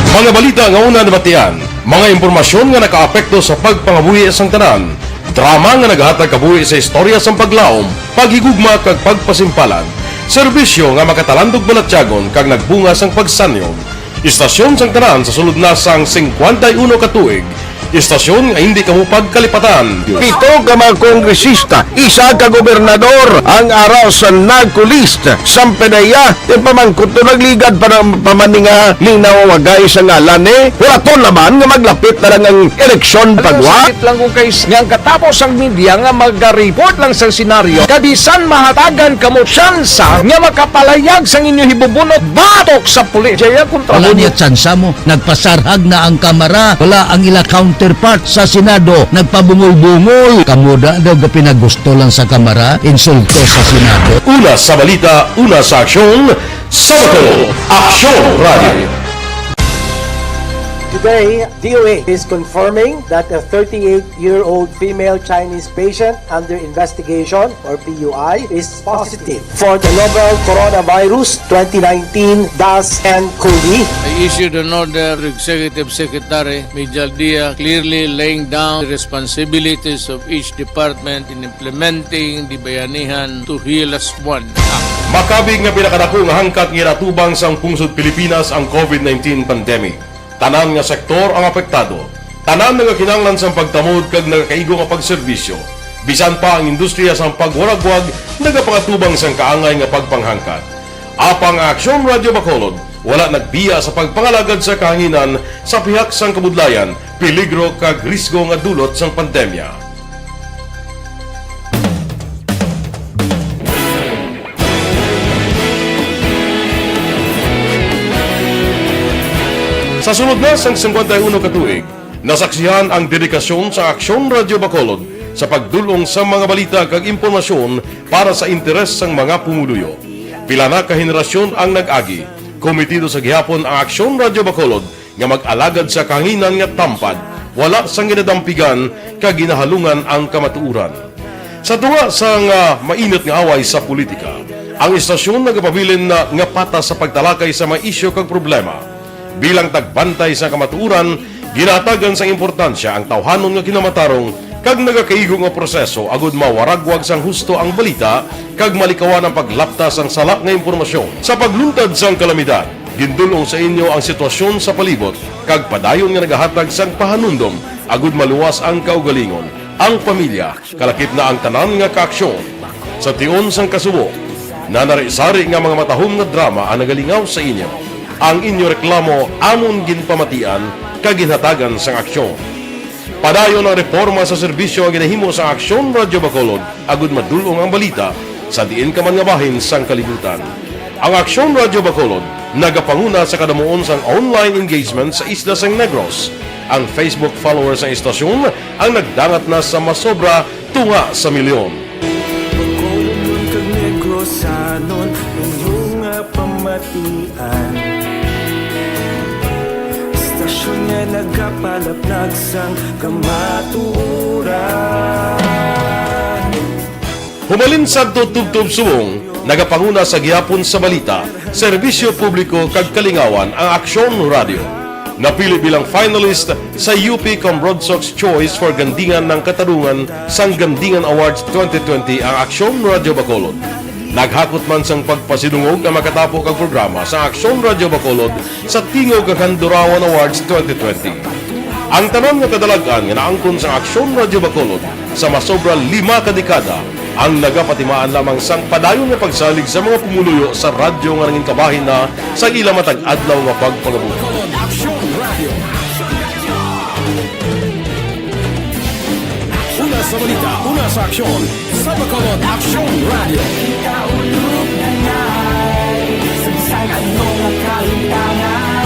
Mga balita nga una nabatian, mga impormasyon nga nakaapekto sa pagpangabuhi sang tanan, drama nga nagahatag kabuhi sa istorya sang paglaom, paghigugma kag pagpasimpalan, serbisyo nga makatalandog balatyagon kag nagbunga sang pagsanyog. Istasyon sang tanan sa sulod na sang singkwenta y uno ka tuig. Istasyon nga hindi kamo pagkalipatan. Pito ka mga kongresista, isa ka gobernador ang ara sa NAGCO list. Sampanaya, ipamangkot to nagligad pa ng pamaninga ni nawawagay sa ngalan ni. Wala to naman nga maglapit na lang ang eleksyon pagwa. Sakit lang kung kay nga ang katapos ang media nga maga-report lang sa senaryo. Kabisan mahatagan kamo tsansa nga makapalayag sang inyo hibubunot batok sa pulis. Jaya kontra Wala mo. Niya tsansa mo. Nagpasarhag na ang Kamara. Wala ang ila counterpart sa Senado. Nagpabungol-bungol. Kamo da daw ga pinagusto lang sa Kamara. Insulto sa Senado. Una sa balita, una sa aksyon, sa Bacolod, Aksyon Radio. Today, D O A is confirming that a thirty-eight-year-old female Chinese patient under investigation, or P U I, is positive for the novel coronavirus twenty nineteen dash N cov. I issued an order to Executive Secretary Mijal Dia, clearly laying down the responsibilities of each department in implementing the Bayanihan to Hilas One Act. Makabig nga pinakadako nga hangkat nga ginatubang sang pungsod Pilipinas ang covid nineteen pandemic. Tanan nga sektor ang apektado. Tanan nagakinahanglan sang pagtamod kag nagakaigo nga pagserbisyo. Bisan pa ang industriya sang pagwaragwag nagapangatubang sang kaangay nga pagpanghangkat. Apang ang Aksyon Radio Bacolod wala nagbiya sa pagpangalagad sa kahanginan sa pihak sang kabudlayan, peligro kag risgo nga dulot sang pandemya. Sa sulod na sang singkwenta y uno ka tuig, nasaksihan ang dedikasyon sa Aksyon Radio Bacolod sa pagdul-ong sa mga balita kag impormasyon para sa interes sang mga pumuluyo. Pila na ka henerasyon ang nag-agi. Kometido sa gihapon ang Aksyon Radyo Bacolod nga mag-alagad sa kahanginan nga tampad, wala sang ginadampigan kag ginahalungan ang kamatuoran. Sa tunga sang, ah, mainit nga away sa politika, ang istasyon nagapabilin na nga patas sa pagtalakay sa mga isyu kag problema. Bilang tagbantay sa kamatuoran, ginahatagan sang importansya ang tawhanon nga kinamatarong kag nagakaigo nga proseso agud mawaragwag sang husto ang balita kag malikawan ang paglapta sang sala nga impormasyon. Sa pagluntad sang kalamidad, gindul-ong sa inyo ang sitwasyon sa palibot kag padayon nga nagahatag sang pahanumdom agud maluwas ang kaugalingon, ang pamilya, kalakip na ang tanan nga kaaksyon. Sa tion sang kasubo, nanari-sari nga mga matahom nga drama ang nagalingaw sa inyo. Ang inyo reklamo amon ginpamatian kag ginhatagan sang aksyon. Padayon ang reporma sa serbisyo nga ginahimo sang Aksyon Radyo Bacolod agud madul-ong ang balita sa diin ka man nga bahin sang kalibutan. Ang Aksyon Radyo Bacolod nagapanguna sa kadamuon sang online engagement sa isla sang Negros. Ang Facebook followers sang istasyon ang nagdangat na sa masobra tunga sa milyon. Bacolodnon kag Negrosanon, inyo nga pamatian. Istasyon nga nagapalaplag sang kamatuoran. Humalin sadto tubtob subong, nagapanguna sa gihapon sa balita, serbisyo publiko kag kalingawan ang Aksyon Radyo. Napili bilang finalist sa U P Cambronsox Choice for Gandingan ng Katarungan sang Gandingan Awards twenty twenty ang Aksyon Radyo Bacolod. Naghakot man sang pagpasidungog ang makatapo kag programa sa Aksyon Radyo Bacolod sa Tingog kag Handurawan Awards twenty twenty. Ang tanan nga kadalag-an nga naangkon sang Aksyon Radyo Bacolod sa masobra lima ka dekada ang nagapatimaan lamang sang padayon nga pagsalig sa mga pumuluyo sa radyo nga nangin kabahin na sa ila matag adlaw nga pagpangabuhi. Aksyon Radio. Una sa balita, una sa aksyon, sa Bacolod Aksyon Radio. Kita ulog na ngay, sa bisan ano nga kalimtangan,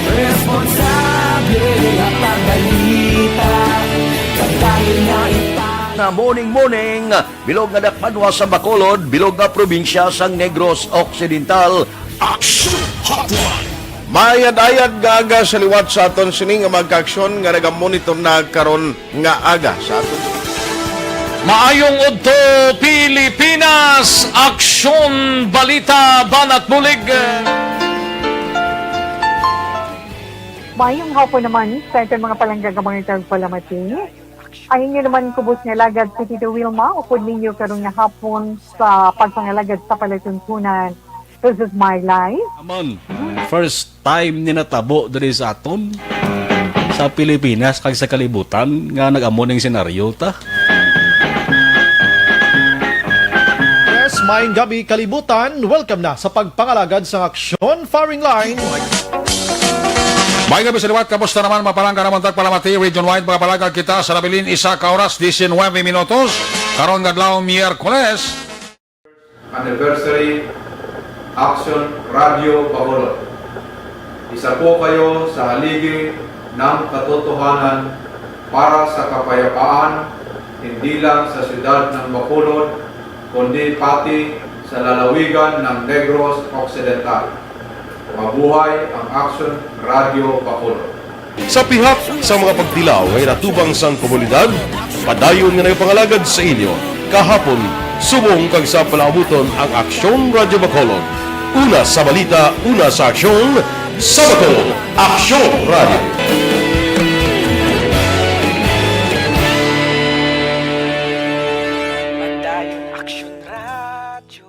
responsable nga pagbalita, pagdali nga ipa- Na morning, morning. Bilog nga dakpanwa sa Bacolod, bilog nga probinsya sang Negros Occidental. Action Hotline. Maayad-ayad nga aga sa liwat sa aton sini nga mga kaaksyon nga nagamonitor na karon nga aga sa aton. Maayong udto, Pilipinas! Aksyon, balita, banat bulig. Maayong hapon naman sa aton mga palangga nga mga tagpalamati. Ang inyo naman kubos nga alagad si Tito Wilma, upod ninyo karon nga hapon sa pagpangalagad sa palatuntunan. This is my life. Amon, first time ni natabo diri sa aton, sa Pilipinas, kag sa kalibutan, nga nag-amo ning senaryo ta. Yes, maayong gabi, kalibutan. Welcome na sa pagpangalagad sang aksyon, firing line. Maayong gabi sa liwat, kamusta naman, mga palangga namon tagpalamati, region-wide, mga palangga kita sa nabilin isa ka oras, diecinuebe minutos, karon nga adlaw, Miyerkules. Anniversary, Action Radio Bacolod. Isa po kayo sa haligi ng katotohanan para sa kapayapaan, hindi lang sa siyudad ng Bacolod, kundi pati sa lalawigan ng Negros Occidental. Mabuhay ang Action Radio Bacolod. Sa pihak sa mga pagtilaw nga ginatubang sang komunidad, padayon nga nagapangalagad sa inyo kahapon, subong kag sa palaabuton ang Aksyon Radyo Bacolod. Una sa balita, una sa aksyon, sa Bacolod, Aksyon Radyo. Padayon Aksyon Radyo.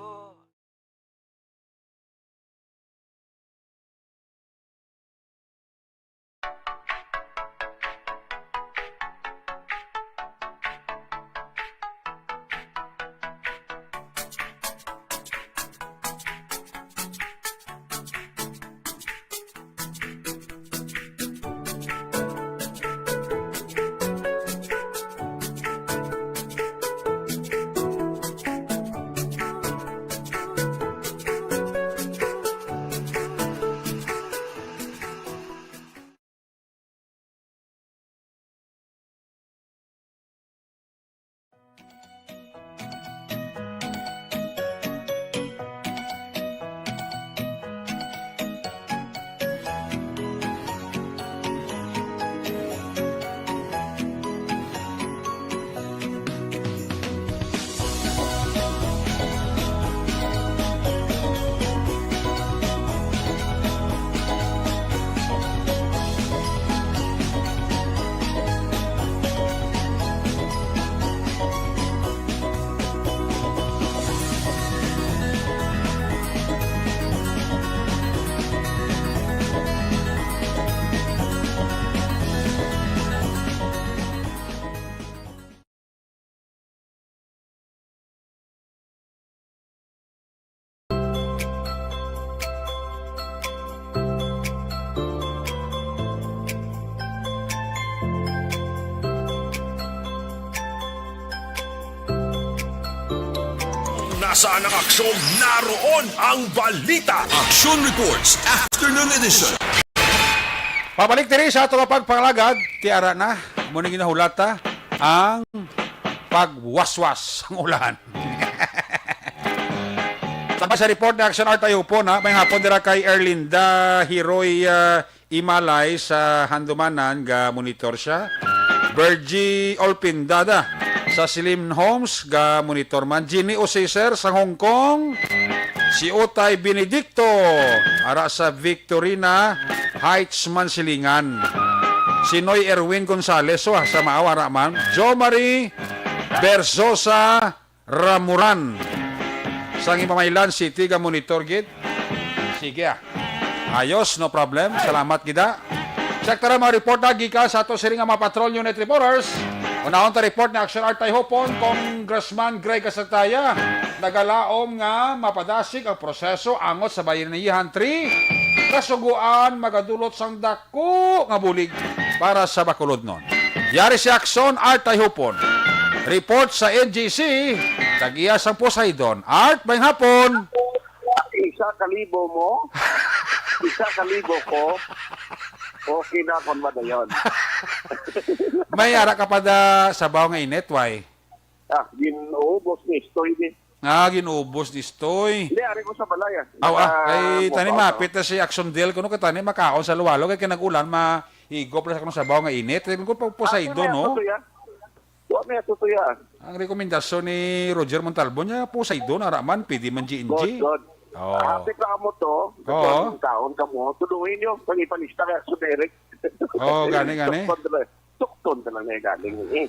Saan ang aksyon, naroon ang balita. Action Reports, Afternoon Edition. Pabalik diri sa ato nga pagpangalagad, tiara na. Mao ni ginahulata ang pagwaswas sang ulan. Tama sa report ni Action Art Ayupon, ha? May hapon dira kay Erlinda Hiroy, ah, Imalay sa Handumanan, ga monitor siya. Virgie Olpindada sa Slim Homes, ga monitor man. Jenny Osiser sa Hong Kong. Si Utay Benedicto, ara sa Victorina Heights, Mansilingan. Si Noy Erwin Gonzales, wa, sa Mao, ara man. Jo Marie Bersosa Ramuran, sang Himamaylan City, ga monitor gid. Sige, ah. Ayos, no problem. Salamat gid, ah. Check tara mga report na gikan sa ato sini nga mga patrol unit reporters. Unahon ta report ni Action Art Tayhopon, Congressman Greg Gasataya. Nagalaom nga mapadasig ang proseso angot sa Bayanihan three. Kasugoan magadulot sang dako nga bulig para sa Bacolodnon. Yari si Action Art Tayhopon. Report sa N G C, tag-iya sang Poseidon. Art, may hapon. Isa ka libo mo? Isa ka libo ko? Okay na kon madayon. May ara ka pa da sabaw nga init, why? Ah, ginubos ni Stoy di. Ah, ginubos ni Stoy. Hindi, ari ko sa balay, ah. Aw, ah, kay tani mapit na si Action Deal, kuno ka tani makaon sa luwalo, kay kinag-ulan, mahigop lang sa kanang sabaw nga init. Kay ko pa Poseidon, no? Wa may atutuya. Ang rekomendasyon ni Roger Montalbo niya, Poseidon, ara man, pwede man G N G. Good, good. Oh. Happy ka mo to. Oo. Kaon ka mo. Tuduhin nyo, pag ipalista ka sa Derek. Oo, gani, gani. Tukton ka na, tukton ka na nga galing, eh.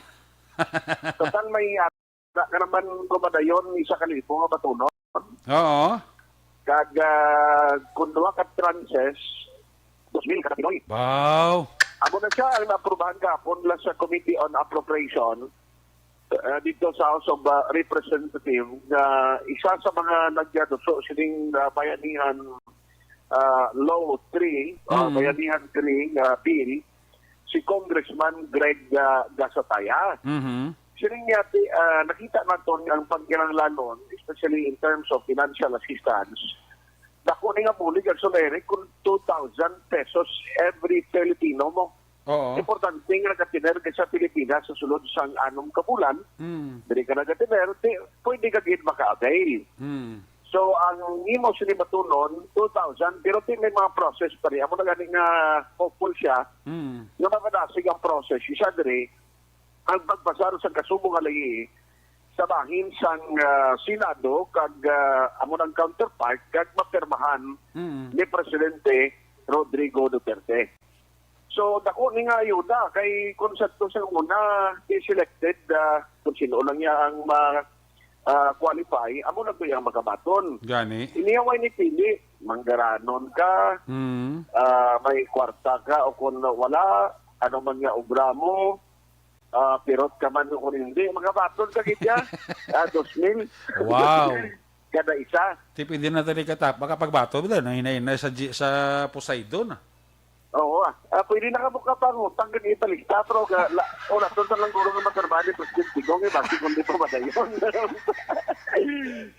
Total may, ah, na, ka naman kumadayon, isa ka libo nga batunon. Oo. Kag, ah, kung duha ka tranches, dos mil kada Pinoy. Wow. Amo na siya ang naaprubahan kahapon lang sa Committee on Appropriation, ah, dito sa House of, ah, Representative, nga isa sa mga nagyaduso sining, ah, Bayanihan, ah, Law three, ah, Bayanihan three nga bill, si Congressman Greg, ah, Gasataya. Mhm. Siling niya, ti-, ah, nakita naton ang pagkinahanglanon, especially in terms of financial assistance. Dako ni nga bulig ang sulere kung two thousand pesos every Filipino mo. Oo. Importante nga nagatiner ka sa Pilipinas sa sulod sang anom ka bulan. Mm. Diri ka nagatiner, ti-, pwede ka gid maka-avail. Mm. So, ang imo sini batunon, two thousand, pero ti may mga process pa rin. Amo na gani nga hopeful siya Mm. nga mapadasig ang process. Isa diri, ang pagpasar sa kasubong nga lagi sa bahin sang, ah, Senado kag, ah, amo nang counterpart kag mapirmahan Mm. ni Presidente Rodrigo Duterte. So, dako ni nga ayuda kay kung sa to sa una, i-selected, ah, kung sino lang niya ang ma-, ah, qualify, amo na to yung magabaton. Gani. Iniya way ni pili, manggaranon ka, Mm. ah, may kwarta ka o kung wala, ano man nga obra mo, ah, pirot ka man o kung hindi, magabaton ka gid ya. Ah, dos mil. Wow. Kada isa. Ti pwede na tali katap, makapagbato, bida, nang hinay-hinay sa G-, sa Poseidon, ah. Oo, ah. Ah, pwede na ka mo kapangutang, kag ipalista, pero ga-, la-, o, nato sa lang guro nga matrabaho ni President Digong, eh, bakit kung di pa madayon?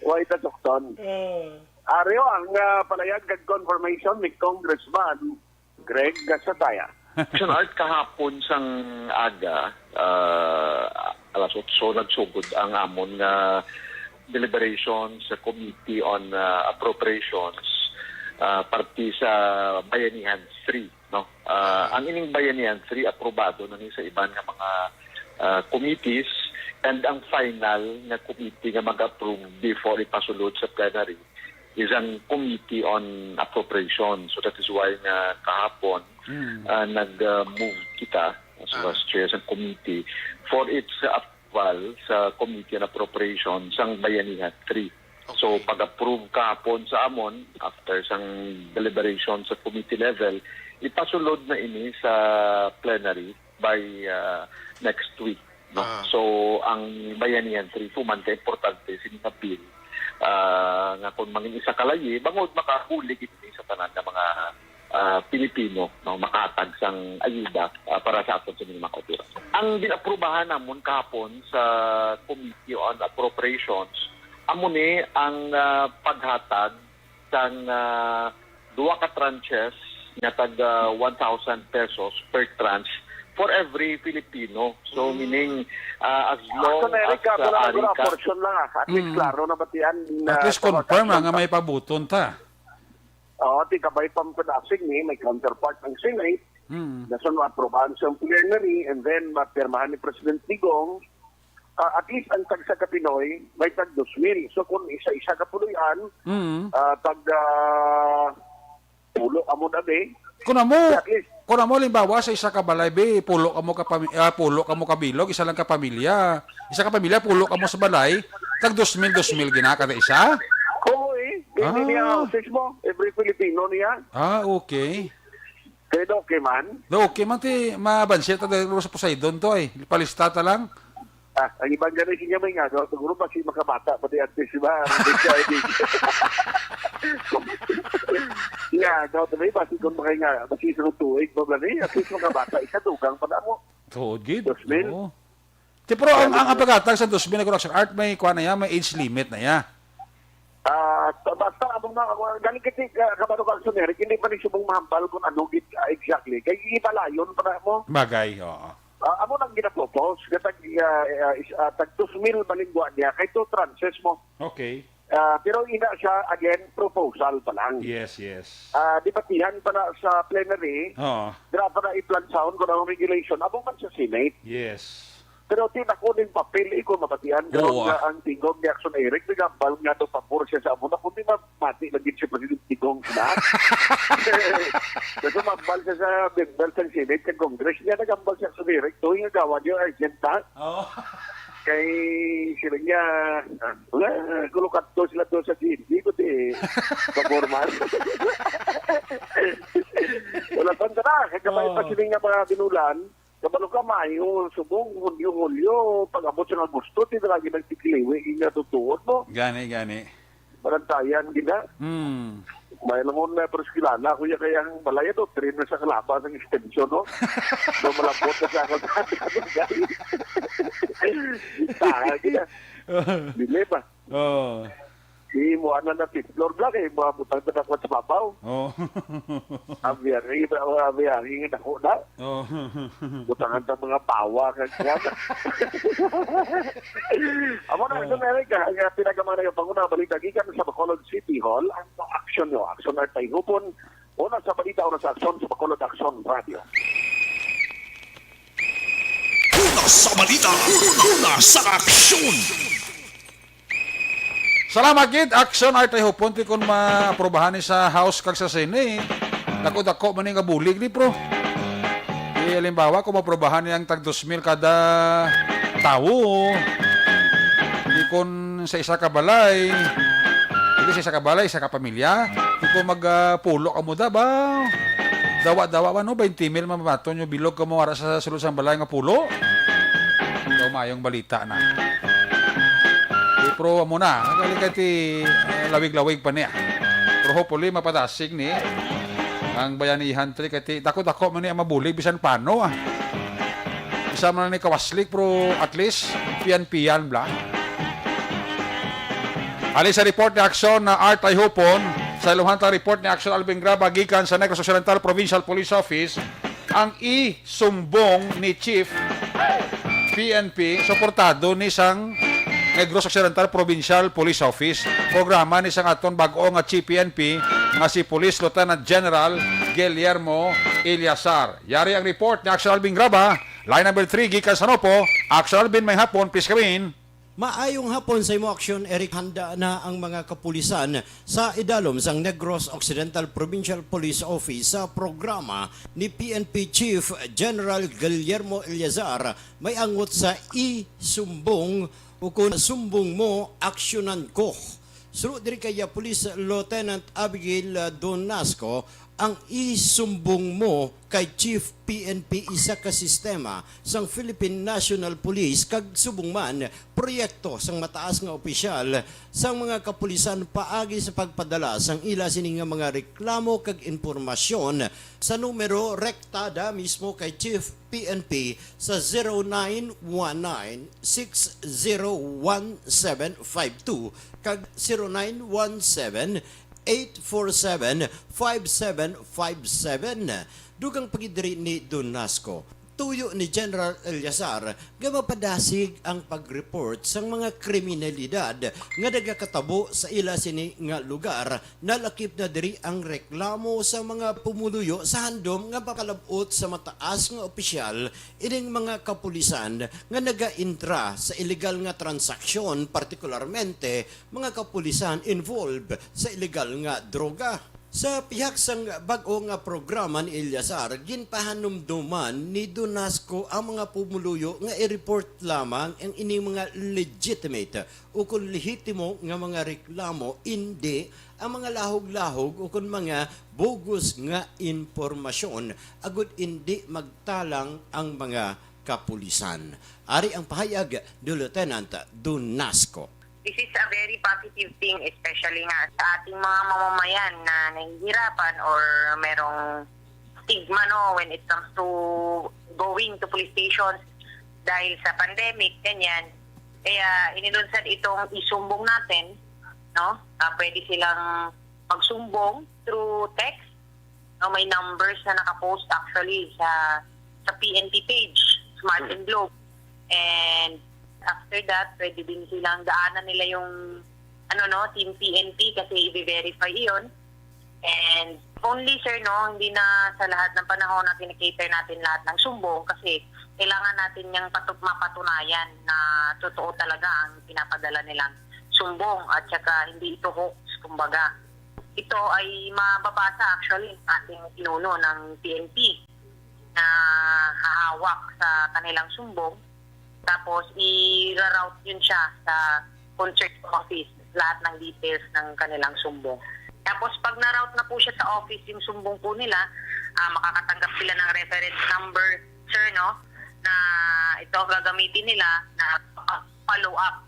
Why ta tukton? Ah. Areo ang, ah, palayag kag confirmation ni Congressman Greg Gasataya. Action Art, kahapon sang aga, ah, alas otso, nagsugod ang amon nga deliberation sa Committee on, ah, Appropriations, ah, parte sa Bayanihan three, no? Ah, ang ining Bayanihan three, aprobado na ni sa iban nga mga, ah, committees, and ang final nga committee nga mag-approve before ipasulod sa plenary is ang Committee on Appropriations. So that is why nga kahapon, Mm. ah, nag-, ah, move kita as, Ah. as chair sa committee for its, ah, approval sa Committee on Appropriations sang Bayanihan three. So, Okay. Pag-approve kahapon sa amon, after sang deliberation sa committee level, ipasulod na ini sa plenary by, ah, next week, no? Ah. So, ang Bayanihan three, human ka importante sini nga bill, ah, nga kung mangin isa ka layi, bangod makabulig ini sa tanan nga mga, ah, Pilipino, no, makahatag sang ayuda, ah, para sa aton sa mga kauturan. Ang ginaprubahan namon kahapon sa Committee on Appropriations, Amo ni ang, ah, paghatag sang, ah, duha ka tranches nga tag, ah, one thousand pesos per tranche for every Filipino. So, Mm. meaning, ah, as long Actually, Eric, as, ah, ako lang ari siguro, ka portion lang, ah. At least Mm. klaro na batian na At least sa mga confirm, ah, nga kasyon may pabuton ta. Oo, ti kabay pang padasig ni, may counterpart ang Senate, Mm. na sa maaprobahan sa plenary, and then mapirmahan ni President Digong, ah, at least ang tagsa ka Pinoy, may tag dos mil. So, kung isa-isa ka puloy-an, Mm. ah, tag, ah, pulo amo na, be. Kung amo, At least kung amo, halimbawa, sa isa ka balay, be, pulo kamo ka pami-, ah, pulo kamo ka bilog, isa lang ka pamilya. Isa ka pamilya, pulo kamo sa balay, tag dos mil, dos mil gina kada isa? Oo, eh. Hindi Ah. niya houses mo. Every Filipino niya. Ah, okay. Kaya okay man. Do, okay man, ti, mabansi ta dahil sa Poseidon to, eh. Palista ta lang. Ah, ang ibang gani siya may nga, no? Siguro basi makabata pa di at least, ba? Hindi siya, hindi. Nga, no? Ito may basi kung makay nga, basi sa tuig pa ba ni? At least makabata, isa dugang pa na mo. Tuod, gid. Dos mil? Oo. Ti, pero ang, ang, ang paghatag sa dos mil na Action Art, may kuha na ya, may age limit na ya. Ah, basta, abang na, galing kasi, ka-, kabalo ka, Sir Eric, hindi pa ni subong mahambal kung ano gid, ah, exactly. Kay ipalayon pa na mo. Bagay, oo. Ah, amo nang ginapropose, nga tag, ah, ah, is, ah, tag dos mil malingwa niya, kay two tranches mo. Okay. Ah, pero ina siya, again, proposal pa lang. Yes, yes. Ah, debatihan pa na sa plenary, Oo. dira pa na i-plan sound kung anong regulation, amo man sa Senate. Yes. Pero ti na kuning papel, ikaw mabatian, Oo, karon nga ah. ang tingog ni Action Eric, nagambal nga do pabor siya sa amo na, kundi mamati lang gid si President Digong sila. Kasi mambal siya sa members ng Senate, sa Congress niya, nagambal siya sa Eric, tuwing nga gawa niyo, urgent na. Oo. Kay sila niya, ah, wala, kulukat to sila to sa G N P, kundi paborman. Wala pa na, kaya kapag Oo. pa sila nga mga binulan, kabalo ka, Mayo, subong, Hunyo, Hulyo, pag-abot sa Agosto, di na lagi nagtikiliwi, yung natutuon mo. Gani, gani. Balantayan, gina. Hmm. May lang mo na, pero kilala ko niya kaya ang balaya to, train na sa kalaba ng extension, no? So, malambot na sa akin. Tahan, gina. Dili ba? Oo. Di mo ana na fifth floor block, eh, mga butang na dapat sa babaw. Oo. Ang biyahe, ang biyahe, dako na. Oo. Butangan ta mga pawa kag kuwan. Amo na, Ah. ito na rin ka, ang, ah, pinakamanay ang panguna, balita gikan sa Bacolod City Hall, ang action nyo, action at pahihupon, una sa balita, una sa aksyon, sa Bacolod Aksyon Radio. Una sa balita, una sa aksyon. Salamat gid, Action Art, ay hupon ti kon maaprobahan ni sa House kag sa Senate. Dako-dako man ni nga bulig ni, pro. Di, halimbawa, kung maaprobahan ni ang tag dos mil kada tawo, di kon sa isa ka balay, di sa isa ka balay, isa ka pamilya, di kon mag, ah, pulo ka muda ba? Dawa-dawa man, no? Twenty mil mamaton yung bilog ka mo ara sa sulod sang balay nga pulo. Daw mayong balita na. Di, pero amo na, ang galing kay ti, ah, lawig-lawig pa niya. Pero hopefully, mapadasig ni ang bayanihan, tri, kay ti, dako-dako man ni ang mabulig, bisan pano, ah. Isa man ni kawaslik, pero at least, piyan-piyan, bla. Ali sa report ni Action na Art ay hupon, sa iluhan ta report ni Action Alvin Graba gikan sa Negros Occidental Provincial Police Office, ang isumbong ni Chief P N P, suportado ni sang Negros Occidental Provincial Police Office. Programa ni sang aton bag-o nga Chief P N P nga si Police Lieutenant General Guillermo Eliasar. Yari ang report ni Action Alvin Graba, line number three, gikan sa Nopo. Action Alvin, may hapon, please come in. Maayong hapon sa imo, Action Eric. Handa na ang mga kapulisan sa idalom sang Negros Occidental Provincial Police Office sa programa ni P N P Chief General Guillermo Eleazar may angot sa isumbong ukon sumbong mo, aksyonan ko. Suno diri kay Police Lieutenant Abigail Donasco, Ang isumbong mo kay Chief P N P isa ka sistema sang Philippine National Police kag subong man proyekto sang mataas nga opisyal sang mga kapulisan paagi sa pagpadala sang ila sini nga mga reklamo kag impormasyon sa numero rektada mismo kay Chief P N P sa zero nine one nine six zero one seven five two kag zero nine one seven eight four seven five seven five seven. Dugang pa gid diri ni Don Nasco, tuyo ni General Eleazar nga mapadasig ang pag-report sang mga kriminalidad nga nagakatabo sa ila sini nga lugar. Nalakip na diri ang reklamo sa mga pumuluyo sa handom nga makalab-ot sa mataas nga opisyal ining mga kapulisan nga nagaintra sa iligal nga transaksyon, partikularmente mga kapulisan involved sa iligal nga droga. Sa pihak sang bag-o nga programa ni Eleazar, ginpahanumduman ni Donasco ang mga pumuluyo nga i-report lamang ang ining mga legitimate o kon lehitimo nga mga reklamo, indi ang mga lahog-lahog o kon mga bogus nga impormasyon, agud indi magtalang ang mga kapulisan. Ari ang pahayag ni Lieutenant Donasco. This is a very positive thing, especially nga sa ating mga mamamayan na nahihirapan or merong stigma, no, when it comes to going to police stations dahil sa pandemic, ganyan. Kaya inilunsad itong isumbong natin, no? Ah, pwede silang magsumbong through text, no? May numbers na nakapost actually sa sa P N P page, Smart and Globe. And after that, pwede din silang daanan nila yung, ano, no, Team P N P kasi i-verify iyon. And only, sir, no, hindi na sa lahat ng panahon na kinikater natin lahat ng sumbong kasi kailangan natin niyang patu-, mapatunayan na totoo talaga ang pinapadala nilang sumbong at saka hindi ito hoax, kumbaga. Ito ay mababasa actually sa ating pinuno ng P N P na hahawak sa kanilang sumbong. Tapos, i-route yun siya sa concerned office, lahat ng details ng kanilang sumbong. Tapos, pag na-route na po siya sa office yung sumbong po nila, ah, makakatanggap sila ng reference number, sir, no? Na ito ang gagamitin nila na follow up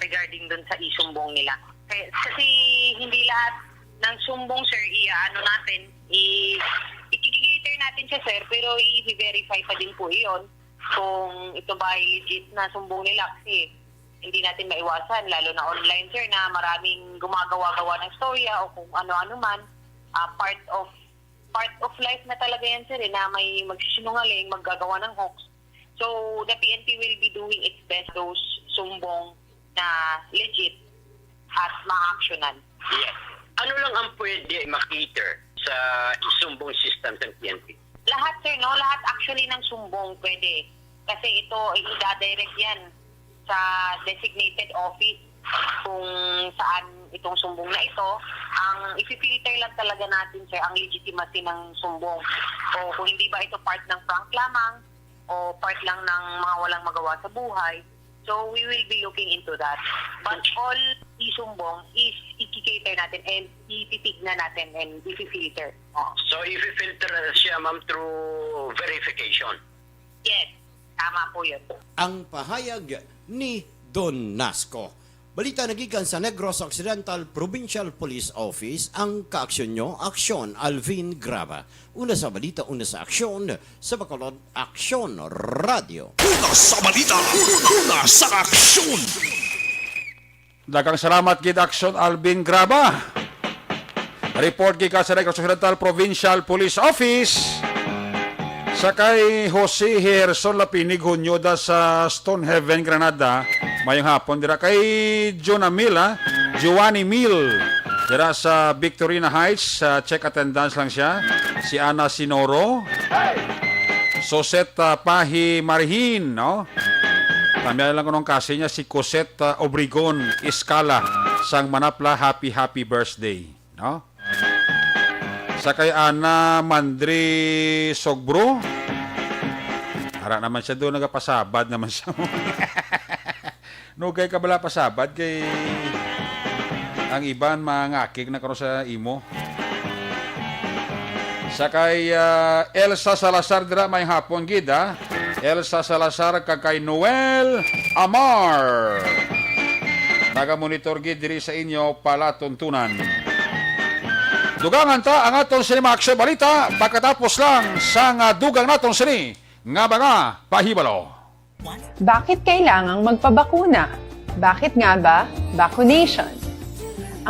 regarding dun sa isumbong nila. Kaya, kasi hindi lahat ng sumbong, sir, i-ano natin, i-, i-cater natin siya, sir, pero i-verify pa din po iyon kung ito ba ay legit na sumbong nila kasi hindi natin maiwasan, lalo na online, sir, na maraming gumagawa-gawa ng storya o kung ano-ano man, ah, part of, part of life na talaga yan, sir, eh, na may magsisinungaling, maggagawa ng hoax. So, the P N P will be doing its best, those sumbong na legit at ma-actionan. Yes. Ano lang ang pwede ma-cater sa sumbong system ng P N P? Lahat, sir, no? Lahat actually ng sumbong pwede. Kasi ito, i-direct yan sa designated office kung saan itong sumbong na ito. Ang i-filter lang talaga natin, sir, ang legitimacy ng sumbong. O kung hindi ba ito part ng prank lamang, o part lang ng mga walang magawa sa buhay. So, we will be looking into that. But all isumbong is i-cater natin and ititignan natin and i-filter. Oh. So, i-filter siya, ma'am, through verification? Yes. Tama po yun. Ang pahayag ni Don Nasco. Balita nagikan sa Negros Occidental Provincial Police Office, ang kaaksyon nyo, aksyon, Alvin Graba. Una sa balita, una sa aksyon, sa Bacolod, Aksyon Radio. Una sa balita, una sa aksyon. Daghang salamat gid, Aksyon Alvin Graba. Report gikan sa Negros Occidental Provincial Police Office. Sa kay Jose Herson Lapinig Hunyoda sa Stonehaven, Granada. Mayong hapon dira kay Jonah Mil, ah, Giovanni Mil. Dira sa Victorina Heights, sa check attendance lang siya. Si Ana Sinoro. Sosette, ah, Pahi Marihin, no? Tamya lang kunong kasi niya si Cosette, ah, Obregon Escala sang Manapla, happy, happy birthday, no? Sa kay Ana Mandri Sogbro. Ara naman siya doon, nagapasabad naman siya. Nugay ka bala pasabad kay ang iban mangakig na karon sa imo. Sa kay, ah, Elsa Salazar dira, may hapon gid, ah. Elsa Salazar kag kay Noel Amar. Nagamonitor gid diri sa inyo palatuntunan. Dugangan ta ang aton sini mga aksyon balita pagkatapos lang sang, ah, dugang naton sini nga mga pahibalo. Bakit kailangang magpabakuna? Bakit nga ba vaccination?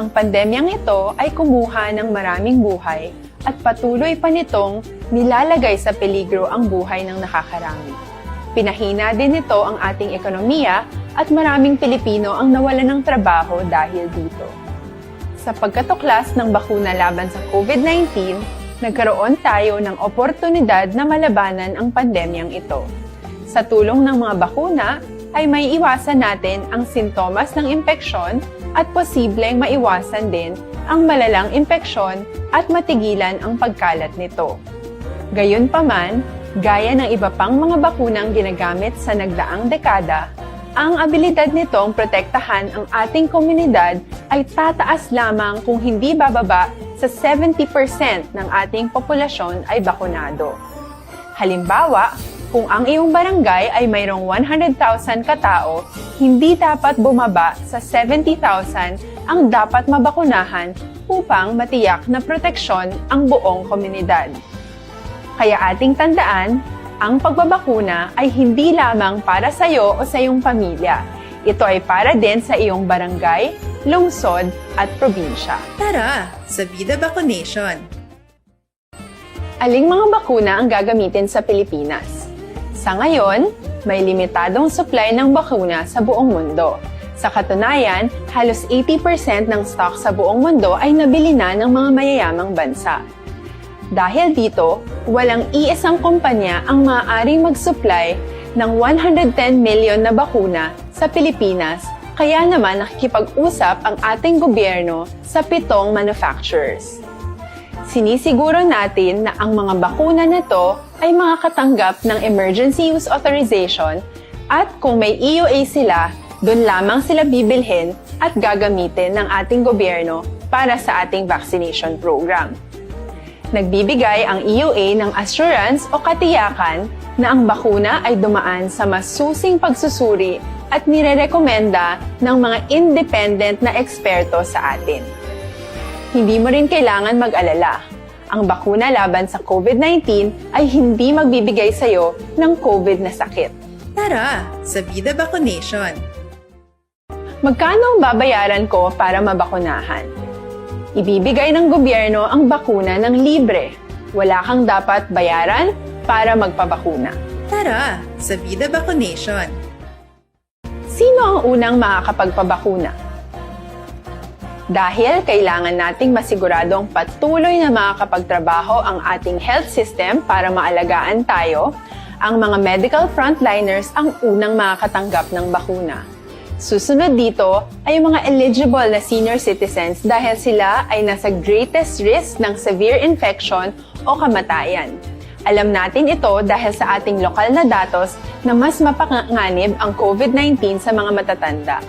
Ang pandemyang ito ay kumuha ng maraming buhay at patuloy pa nitong nilalagay sa peligro ang buhay ng nakakarami. Pinahina din nito ang ating ekonomiya at maraming Pilipino ang nawalan ng trabaho dahil dito. Sa pagkatuklas ng bakuna laban sa COVID nineteen, nagkaroon tayo ng oportunidad na malabanan ang pandemyang ito. Sa tulong ng mga bakuna, ay maiiwasan natin ang sintomas ng impeksyon at posibleng maiwasan din ang malalang impeksyon at matigilan ang pagkalat nito. Gayunpaman, gaya ng iba pang mga bakunang ginagamit sa nagdaang dekada, ang abilidad nitong protektahan ang ating komunidad ay tataas lamang kung hindi bababa sa seventy percent ng ating populasyon ay bakunado. Halimbawa, kung ang iyong barangay ay mayroong one hundred thousand ka tawo, hindi dapat bumaba sa seventy thousand ang dapat mabakunahan upang matiyak na proteksyon ang buong komunidad. Kaya ating tandaan, ang pagbabakuna ay hindi lamang para sa iyo o sa iyong pamilya. Ito ay para din sa iyong barangay, lungsod, at probinsya. Tara, sa Vida Vaccination! Aling mga bakuna ang gagamitin sa Pilipinas? Sa ngayon, may limitadong supply ng bakuna sa buong mundo. Sa katunayan, halos eighty percent ng stock sa buong mundo ay nabili na ng mga mayayamang bansa. Dahil dito, walang iisang kumpanya ang maaaring mag-supply ng one hundred ten million na bakuna sa Pilipinas, kaya naman nakikipag-usap ang ating gobyerno sa pitong manufacturers. Sinisiguro natin na ang mga bakuna na to ay makakatanggap ng emergency use authorization at kung may E U A sila, doon lamang sila bibilhin at gagamitin ng ating gobyerno para sa ating vaccination program. Nagbibigay ang E U A ng assurance o katiyakan na ang bakuna ay dumaan sa masusing pagsusuri at nirerekomenda ng mga independent na eksperto sa atin. Hindi mo rin kailangan mag-alala. Ang bakuna laban sa COVID nineteen ay hindi magbibigay sa iyo ng COVID na sakit. Tara, sa Vida Vaccination! Magkano ang babayaran ko para mabakunahan? Ibibigay ng gobyerno ang bakuna ng libre. Wala kang dapat bayaran para magpabakuna. Tara, sa Vida Vaccination! Sino ang unang makakapagpabakuna? Dahil kailangan nating masiguradong patuloy na makakapagtrabaho ang ating health system para maalagaan tayo, ang mga medical frontliners ang unang makakatanggap ng bakuna. Susunod dito ay ang mga eligible na senior citizens dahil sila ay nasa greatest risk ng severe infection o kamatayan. Alam natin ito dahil sa ating lokal na datos na mas mapanganib ang COVID nineteen sa mga matatanda.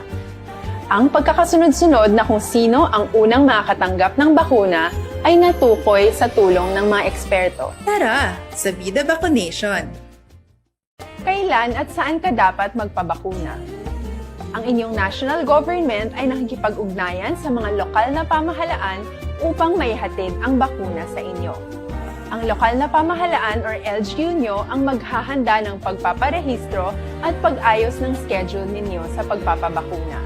Ang pagkakasunod-sunod na kung sino ang unang makakatanggap ng bakuna ay natukoy sa tulong ng mga eksperto. Tara, sa Vida Vaccination! Kailan at saan ka dapat magpabakuna? Ang inyong national government ay nakikipag-ugnayan sa mga lokal na pamahalaan upang maihatid ang bakuna sa inyo. Ang lokal na pamahalaan or L G U nyo ang maghahanda ng pagpaparehistro at pag-ayos ng schedule ninyo sa pagpapabakuna.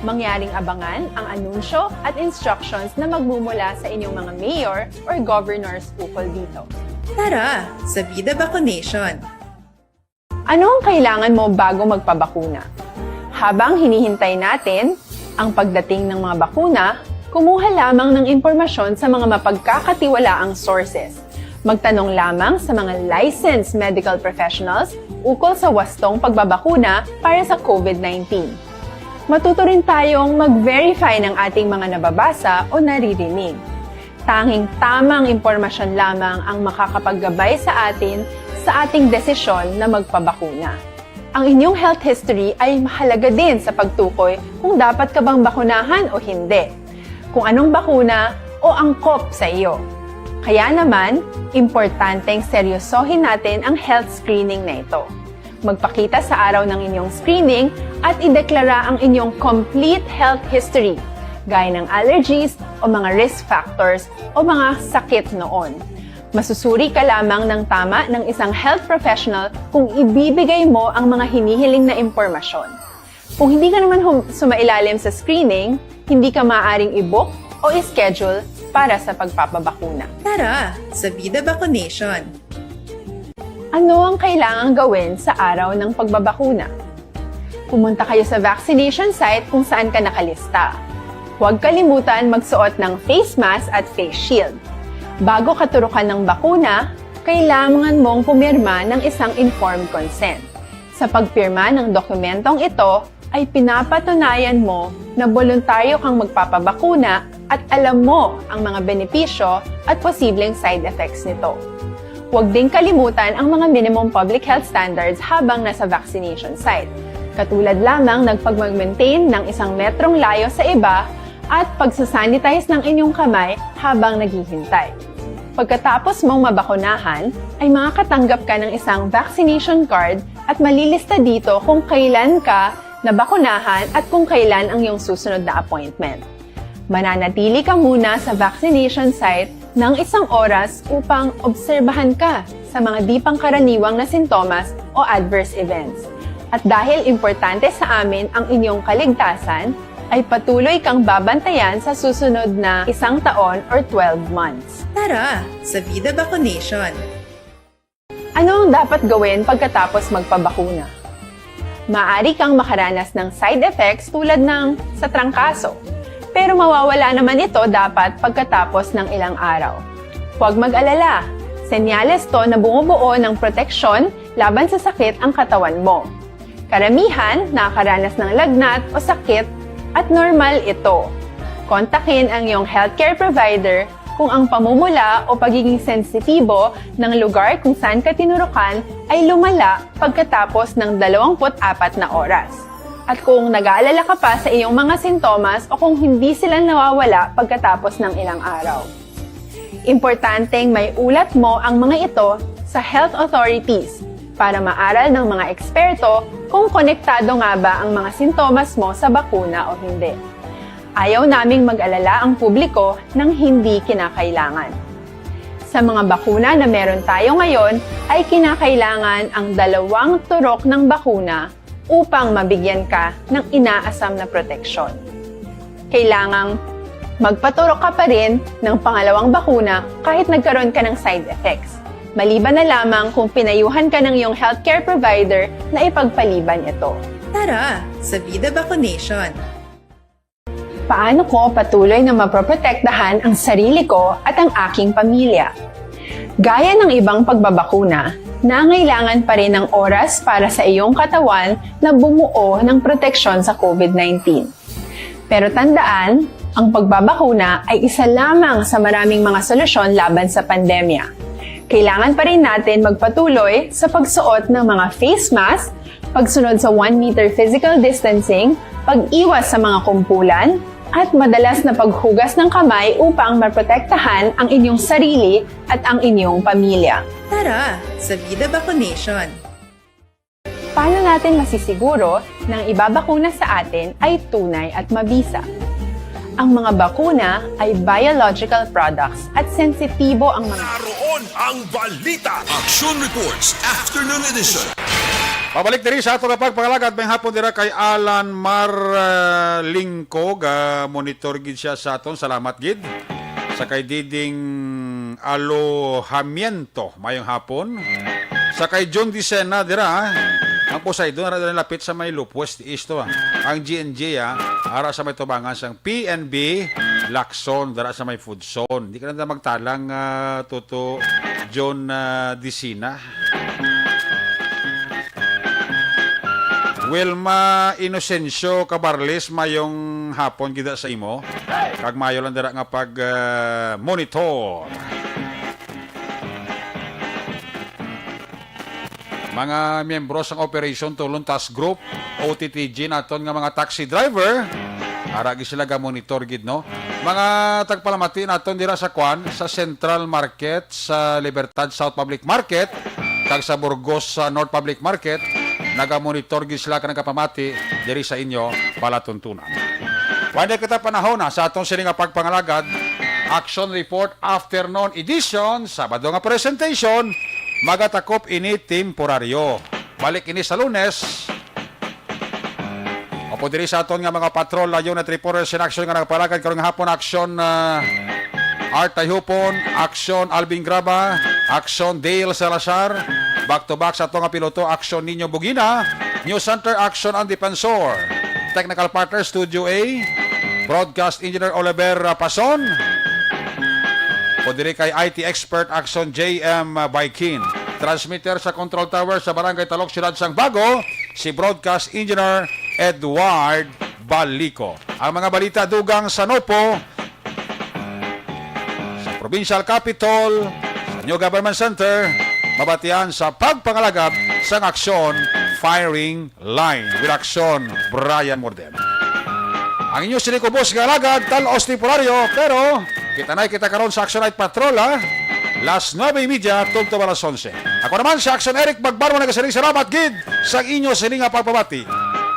Mangyaring abangan ang anunsyo at instructions na magmumula sa inyong mga mayor or governors ukol dito. Tara, sa Vida Vaccination! Ano ang kailangan mo bago magpabakuna? Habang hinihintay natin ang pagdating ng mga bakuna, kumuha lamang ng impormasyon sa mga mapagkakatiwalaang sources. Magtanong lamang sa mga licensed medical professionals ukol sa wastong pagbabakuna para sa COVID nineteen. Matuto rin tayong mag-verify ng ating mga nababasa o naririnig. Tanging tamang impormasyon lamang ang makakapaggabay sa atin sa ating desisyon na magpabakuna. Ang inyong health history ay mahalaga din sa pagtukoy kung dapat ka bang bakunahan o hindi, kung anong bakuna o angkop sa iyo. Kaya naman, importanteng seryosohin natin ang health screening na ito. Magpakita sa araw ng inyong screening at ideklara ang inyong complete health history, gaya ng allergies o mga risk factors o mga sakit noon. Masusuri ka lamang ng tama ng isang health professional kung ibibigay mo ang mga hinihiling na impormasyon. Kung hindi ka naman hum- sumailalim sa screening, hindi ka maaaring i-book o i-schedule para sa pagpapabakuna. Tara sa Vida Vaccination! Ano ang kailangang gawin sa araw ng pagbabakuna? Pumunta kayo sa vaccination site kung saan ka nakalista. Huwag kalimutan magsuot ng face mask at face shield. Bago ka turukan ng bakuna, kailangan mong pumirma ng isang informed consent. Sa pagpirma ng dokumentong ito ay pinapatunayan mo na boluntaryo kang magpapabakuna at alam mo ang mga benepisyo at posibleng side effects nito. Huwag ding kalimutan ang mga minimum public health standards habang nasa vaccination site, katulad lamang ng pagmag-maintain ng isang metrong layo sa iba at pagsasanitize ng inyong kamay habang naghihintay. Pagkatapos mong mabakunahan, ay makakatanggap ka ng isang vaccination card at malilista dito kung kailan ka nabakunahan at kung kailan ang iyong susunod na appointment. Mananatili ka muna sa vaccination site ng isang oras upang obserbahan ka sa mga di pangkaraniwang na sintomas o adverse events. At dahil importante sa amin ang inyong kaligtasan, ay patuloy kang babantayan sa susunod na isang taon or twelve months. Tara sa Vida Vaccination! Ano ang dapat gawin pagkatapos magpabakuna? Maaari kang makaranas ng side effects tulad ng sa trangkaso, pero mawawala naman ito dapat pagkatapos ng ilang araw. Huwag mag-alala, senyales to na bumubuo ng proteksyon laban sa sakit ang katawan mo. Karamihan nakakaranas ng lagnat o sakit at normal ito. Kontakin ang iyong healthcare provider kung ang pamumula o pagiging sensitibo ng lugar kung saan ka tinurukan ay lumala pagkatapos ng dalawampu't apat na oras. At kung nag-aalala ka pa sa iyong mga sintomas o kung hindi sila nawawala pagkatapos ng ilang araw. Importanteng may ulat mo ang mga ito sa health authorities para maaral ng mga eksperto kung konektado nga ba ang mga sintomas mo sa bakuna o hindi. Ayaw naming mag-alala ang publiko ng hindi kinakailangan. Sa mga bakuna na meron tayo ngayon, ay kinakailangan ang dalawang turok ng bakuna upang mabigyan ka ng inaasam na proteksyon. Kailangang magpaturok ka pa rin ng pangalawang bakuna kahit nagkaroon ka ng side effects, maliban na lamang kung pinayuhan ka ng iyong healthcare provider na ipagpaliban ito. Tara sa Vida Vaccination! Paano ko patuloy na mapoprotektahan ang sarili ko at ang aking pamilya? Gaya ng ibang pagbabakuna, nangailangan pa rin ng oras para sa iyong katawan na bumuo ng proteksyon sa COVID nineteen. Pero tandaan, ang pagbabakuna ay isa lamang sa maraming mga solusyon laban sa pandemya. Kailangan pa rin natin magpatuloy sa pagsuot ng mga face mask, pagsunod sa one meter physical distancing, pag-iwas sa mga kumpulan, at madalas na paghugas ng kamay upang maprotektahan ang inyong sarili at ang inyong pamilya. Tara sa Vida Vaccination! Paano natin masisiguro na ang ibabakuna sa atin ay tunay at mabisa? Ang mga bakuna ay biological products at sensitibo ang mga Naroon ang balita. Action Reports, Afternoon Edition. Pabalik diri sa ato nga pagpangalagad, may hapon dira kay Alan Mar, ah, Lingkog, ah, monitor gid siya sa aton. Salamat gid. Sa kay Diding Alojamiento, mayong hapon. Sa kay John Dicena dira, ah. Ang Poseidon, ara dira lapit sa may Lupwes East to, ah. Ang G N G, ah, ara sa may tubangan sang P N B Lacson, dira sa may Food Zone. Di ka na magtalang, ah, Toto John, ah, Dicena. Wilma Inocencio Cabarles, mayong hapon gid sa imo. Kag mayo lang dira nga pag, ah, monitor. Mga miyembro sang Operation Tulon Task Group, O T T G naton nga mga taxi driver, ara gid sila ga-monitor gid, no? Mga tagpalamati naton dira sa kwan, sa Central Market, sa Libertad South Public Market, kag sa Burgos sa North Public Market, nagamonitor gid sila kag nagapamati diri sa inyo palatuntunan. Pwede kita panahon na sa aton sini nga pagpangalagad, Action Report Afternoon Edition, Sabado nga presentation, magatakop ini temporaryo. Balik ini sa Lunes, Opo, diri sa aton nga mga patrol, la unit reporters in action nga nagapalagad karong hapon, action, ah, Art Tayhupon, action Alvin Graba, action Dale Salazar, back to back sa aton nga piloto, action Nino Bugina, News Center, action Ang Defensor, technical partner, Studio A, broadcast engineer Oliver, ah, Pason, o diri kay I T expert, action J M Baikin, transmitter sa control tower sa Barangay Talok, Siyudad sang Bago, si Broadcast Engineer Edward Balico. Ang mga balita dugang sa Nopo, sa Provincial Capitol, sa New Government Center, mabatian sa pagpangalagad sang aksyon Firing Line with aksyon Brian Morden. Ang inyo silikubos nga alagad, Tal Os Temporario, pero kita na kita karon sa Action Night Patrol, ha? Las nuebe y media, tungtong alas onse. Ako naman si Action Eric Magbanwa, nagasiring salamat gid sa inyo sini nga pagpabati.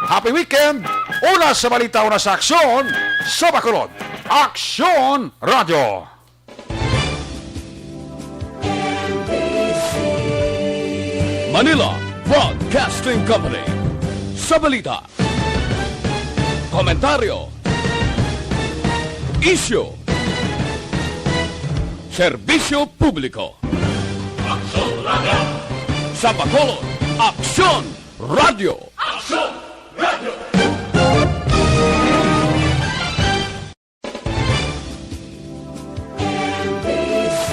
Happy weekend! Una sa balita, una sa aksyon, sa Bacolod. Aksyon Radio. Manila Broadcasting Company. Sa balita, komentaryo, isyu, serbisyo publiko. Aksyon Radio. Sa Bacolod, Aksyon Radio.